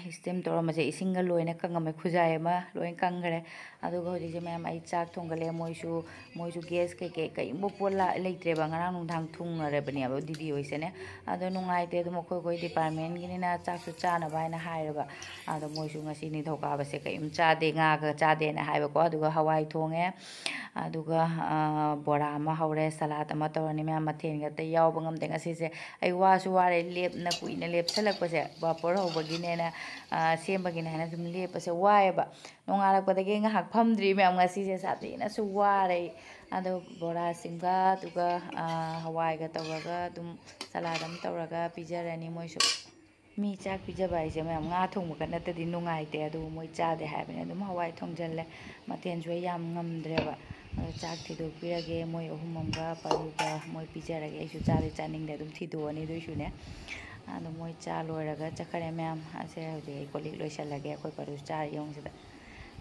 ꯏꯁꯇꯤꯝ ꯇꯧꯔꯝꯕꯁꯦ ꯏꯁꯤꯡꯒ ꯂꯣꯏꯅ ꯀꯪꯉꯝꯃꯦ, ꯈꯨꯖꯥꯏ ꯑꯃ ꯂꯣꯏ ꯀꯪꯈ꯭ꯔꯦ꯫ ꯑꯗꯨꯒ ꯍꯧꯖꯤꯛꯁꯦ ꯃꯌꯥꯝ ꯑꯩ ꯆꯥꯛ ꯊꯣꯡꯒꯠꯂꯦ꯫ ꯃꯣꯏꯁꯨ, ꯃꯣꯏꯁꯨ ꯒ꯭ꯌꯥꯁ ꯀꯩꯀꯩ ꯀꯔꯤꯒꯨꯝꯕ ꯄꯣꯠ ꯂꯥ-, ꯂꯩꯇ꯭ꯔꯦꯕ꯫ ꯉꯔꯥꯡ ꯅꯨꯡꯗꯥꯡ ꯊꯨꯡꯉꯔꯕꯅꯦꯕ ꯗꯤꯗꯤ ꯍꯣꯏꯁꯦꯅꯦ꯫ ꯑꯗꯣ ꯅꯨꯡꯉꯥꯏꯇꯦ, ꯑꯗꯨꯝ ꯑꯩꯈꯣꯏ, ꯑꯩꯈꯣꯏ ꯗꯤꯄꯥꯔꯠꯃꯦꯟꯒꯤꯅꯤꯅ ꯆꯥꯛꯁꯨ ꯆꯥꯅꯕ ꯍꯥꯏꯅ ꯍꯥꯏꯔꯕ꯫ ꯑꯗꯣ ꯃꯣꯏꯁꯨ ꯉꯁꯤ ꯅꯤꯡꯊꯧꯀꯥꯕꯁꯦ ꯀꯔꯤꯝ ꯆꯥꯗꯦ, ꯉꯥꯒ ꯆꯥꯗꯦꯅ ꯍꯥꯏꯕꯀꯣ꯫ ꯑꯗꯨꯒ ꯍꯋꯥꯏ ꯊꯣꯡꯉꯦ, ꯑꯗꯨꯒ, ꯑ, ꯕꯣꯔꯥ ꯑꯃ ꯍꯧꯔꯦ, ꯁꯂꯥꯠ ꯑꯃ ꯇꯧꯔꯅꯤ ꯃꯌꯥꯝ꯫ ꯃꯊꯦꯜꯒ ꯑꯇꯩ ꯌꯥꯎꯕ ꯉꯝꯗꯦ ꯉꯁꯤꯁꯦ꯫ ꯑꯩ ꯋꯥꯁꯨ ꯋꯥꯔꯦ, ꯂꯦꯞꯅ ꯀꯨꯏꯅ ꯂꯦꯞꯁꯜꯂꯛꯄꯁꯦ, ꯄꯥꯄꯣꯔ ꯍꯧꯕꯒꯤꯅꯦꯅ, ꯑ, ꯁꯦꯝꯕꯒꯤꯅꯦ ꯍꯥꯏꯅ ꯁꯨꯝ ꯂꯦꯞꯄꯁꯦ ꯋꯥꯏꯑꯦꯕ꯫ ꯅꯣꯡꯉꯥꯜꯂꯛꯄꯗꯒꯤ ꯉꯥꯏꯍꯥꯛ ꯐꯝꯗ꯭ꯔꯤ ꯃꯌꯥꯝ, ꯉꯁꯤꯁꯦ ꯁꯥꯊꯤꯅꯁꯨ ꯋꯥꯔꯦ꯫ ꯑꯗꯣ ꯕꯣꯔꯥꯁꯤꯡꯒ ꯑꯗꯨꯒ, ꯑ, ꯍꯋꯥꯏꯒ ꯇꯧꯔꯒ ꯑꯗꯨꯝ ꯁꯂꯥꯠ ꯑꯃ ꯇꯧꯔꯒ ꯄꯤꯖꯔꯅꯤ ꯃꯣꯏꯁꯨ꯫ ꯃꯤ ꯆꯥꯛ ꯄꯤꯖꯕ ꯍꯥꯏꯁꯦ ꯃꯌꯥꯝ, ꯉꯥ ꯊꯣꯡꯕꯒ ꯅꯠꯇꯗꯤ ꯅꯨꯡꯉꯥꯏꯇꯦ꯫ ꯑꯗꯨꯕꯨ ꯃꯣꯏ ꯆꯥꯗꯦ ꯍꯥꯏꯕꯅꯤ꯫ ꯑꯗꯨꯝ ꯍꯋꯥꯏ ꯊꯣꯡꯖꯜꯂꯦ, ꯃꯊꯦꯜꯁꯨ ꯑꯩ ꯌꯥꯝ ꯉꯝꯗ꯭ꯔꯦꯕ꯫ ꯑꯗꯣ ꯆꯥꯛ ꯊꯤꯗꯣꯛꯄꯤꯔꯒꯦ, ꯃꯣꯏ ꯑꯍꯨꯝ ꯑꯃꯒ ꯄꯥꯔꯨꯒ ꯃꯣꯏ ꯄꯤꯖꯔꯒꯦ꯫ ꯑꯩꯁꯨ ꯆꯥꯗꯤ ꯆꯥꯅꯤꯡꯗꯦ, ꯑꯗꯨꯝ ꯊꯤꯗꯣꯛꯑꯅꯤ ꯑꯗꯨꯏꯁꯨꯅꯦ꯫ ꯑꯗꯣ ꯃꯣꯏ ꯆꯥ ꯂꯣꯏꯔꯒ ꯆꯠꯈ꯭ꯔꯦ ꯃꯌꯥꯝ꯫ ꯑꯁꯦ ꯍꯧꯖꯤꯛ ꯑꯩ ꯀꯣꯜ ꯂꯤꯛ ꯂꯣꯏꯁꯜꯂꯒꯦ꯫ ꯑꯩꯈꯣꯏ ꯄꯥꯔꯨ ꯆꯥꯔꯤ ꯌꯦꯡꯉꯨꯁꯤꯗ꯫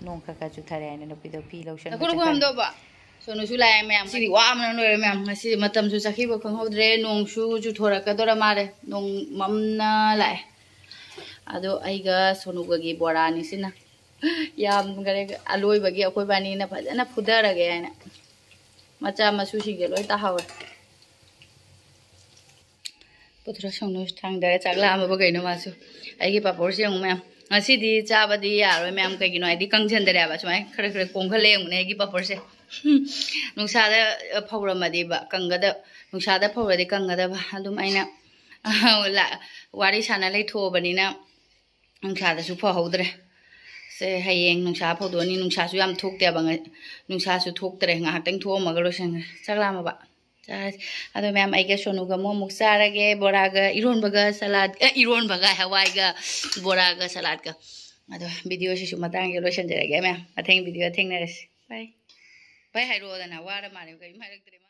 ꯅꯣꯡ ꯈꯔ ꯈꯔ ꯆꯨꯊꯔꯛꯑꯦ ꯍꯥꯏꯅ ꯅꯨꯄꯤꯗꯣ ꯐꯤ ꯂꯧꯁꯟꯕ ꯅꯈꯨꯠ ꯆꯠꯈ꯭ꯔꯦ꯫ ꯍꯥꯝꯗꯣꯛꯑꯕ? ꯁꯣꯅꯨꯁꯨ ꯂꯥꯛꯑꯦ ꯃꯌꯥꯝ꯫ ꯉꯁꯤꯗꯤ ꯋꯥꯕꯅ ꯂꯣꯏꯔꯦ ꯃꯌꯥꯝ꯫ ꯉꯁꯤꯗꯤ ꯃꯇꯝꯁꯨ ꯆꯠꯈꯤꯕ ꯈꯪꯍꯧꯗ꯭ꯔꯦ꯫ ꯅꯣꯡꯁꯨ ꯆꯨꯊꯣꯔꯛꯀꯗꯣꯔ ꯃꯥꯜꯂꯦ꯫ ꯅꯣꯡ ꯃꯝꯅ ꯂꯥꯛꯑꯦ꯫ ꯑꯗꯣ ꯑꯩꯒ ꯁꯣꯅꯨꯒꯒꯤ ꯕꯣꯔꯥꯅꯤ ꯁꯤꯅ꯫ ꯌꯥꯝꯈꯔꯦ꯫ ꯑꯂꯣꯏꯕꯒꯤ ꯑꯩꯈꯣꯏꯕꯥꯅꯤꯅ ꯐꯖꯅ ꯐꯨꯊꯔꯒꯦ ꯍꯥꯏꯅ꯫ ꯃꯆꯥ ꯃꯁꯨꯁꯤꯡꯁꯦ ꯂꯣꯏ ꯇꯥꯍꯧꯔꯦ꯫ ꯄꯨꯊꯣꯔꯛ ꯁꯣꯅꯨ ꯊꯥꯡꯗꯔꯦ꯫ ꯆꯥꯛ ꯂꯥꯝꯃꯕ ꯀꯩꯅꯣ ꯃꯥꯁꯨ꯫ ꯑꯩꯒꯤ ꯄꯥꯄꯣꯔꯁꯦ ꯌꯦꯡꯉꯨ ꯃꯌꯥꯝ꯫ ꯉꯁꯤꯗꯤ ꯆꯥꯕꯗꯤ ꯌꯥꯔꯣꯏ ꯃꯌꯥꯝ꯫ ꯀꯩꯒꯤꯅꯣ ꯍꯥꯏꯗꯤ ꯀꯪꯁꯟꯗꯔꯦꯕ꯫ ꯁꯨꯃꯥꯏꯅ ꯈꯔ ꯈꯔ ꯀꯣꯝꯈꯠꯂꯦ ꯌꯦꯡꯉꯨꯅꯦ ꯑꯩꯒꯤ ꯄꯥꯄꯣꯔꯁꯦ꯫ ꯅꯨꯡꯁꯥꯗ ꯐꯧꯔꯝꯃꯗꯤꯕ ꯀꯪꯒꯗ-, ꯅꯨꯡꯁꯥꯗ ꯐꯧꯔꯗꯤ ꯀꯪꯒꯗꯕ꯫ ꯑꯗꯨꯝ ꯑꯩꯅ ꯂꯥ-, ꯋꯥꯔꯤ ꯁꯥꯟꯅ ꯂꯩꯊꯣꯛꯑꯕꯅꯤꯅ ꯅꯨꯡꯁꯥꯗꯁꯨ ꯐꯧꯍꯧꯗ꯭ꯔꯦ꯫ ꯁꯦ, ꯍꯌꯦꯡ ꯅꯨꯡꯁꯥ ꯐꯧꯗꯣꯛꯑꯅꯤ꯫ ꯅꯨꯡꯁꯥꯁꯨ ꯌꯥꯝ ꯊꯣꯛꯇꯦꯕ ꯉ-, ꯅꯨꯡꯁꯥꯁꯨ ꯊꯣꯛꯇ꯭ꯔꯦ꯫ ꯉꯥꯏꯍꯥꯛꯇꯪ ꯊꯣꯛꯑꯝꯃꯒ ꯂꯣꯏꯁꯟꯈ꯭ꯔꯦ꯫ ꯆꯥꯛ ꯂꯥꯝꯃꯕ? ꯆꯥꯔꯁꯤ꯫ ꯑꯗꯣ ꯃꯌꯥꯝ, ꯑꯩꯒ ꯁꯣꯅꯨꯒ ꯑꯃꯨꯛ ꯑꯃꯨꯛ ꯆꯥꯔꯒꯦ꯫ ꯕꯣꯔꯥꯒ, ꯏꯔꯣꯟꯕꯒ, ꯁꯂꯥꯗ, ꯑꯦ, ꯏꯔꯣꯟꯕꯒ, ꯍꯋꯥꯏꯒ, ꯕꯣꯔꯥꯒ, ꯁꯂꯥꯗꯀ꯫ ꯑꯗꯣ ꯚꯤꯗꯤꯑꯣꯁꯤꯁꯨ ꯃꯇꯥꯡꯁꯤꯗ ꯂꯣꯏꯁꯤꯟꯖꯔꯒꯦ ꯃꯌꯥꯝ꯫ ꯃꯊꯪ ꯚꯤꯗꯤꯑꯣ ꯊꯦꯡꯅꯔꯁꯤ꯫ ꯕꯥꯏ꯫ ꯕꯥꯏ ꯍꯥꯏꯔꯛꯑꯣꯗꯅ, ꯋꯥꯔ ꯃꯥꯜꯂꯦ, ꯀꯔꯤꯝ ꯍꯥꯏꯔꯛꯇ꯭ꯔꯦ ꯃꯥ꯫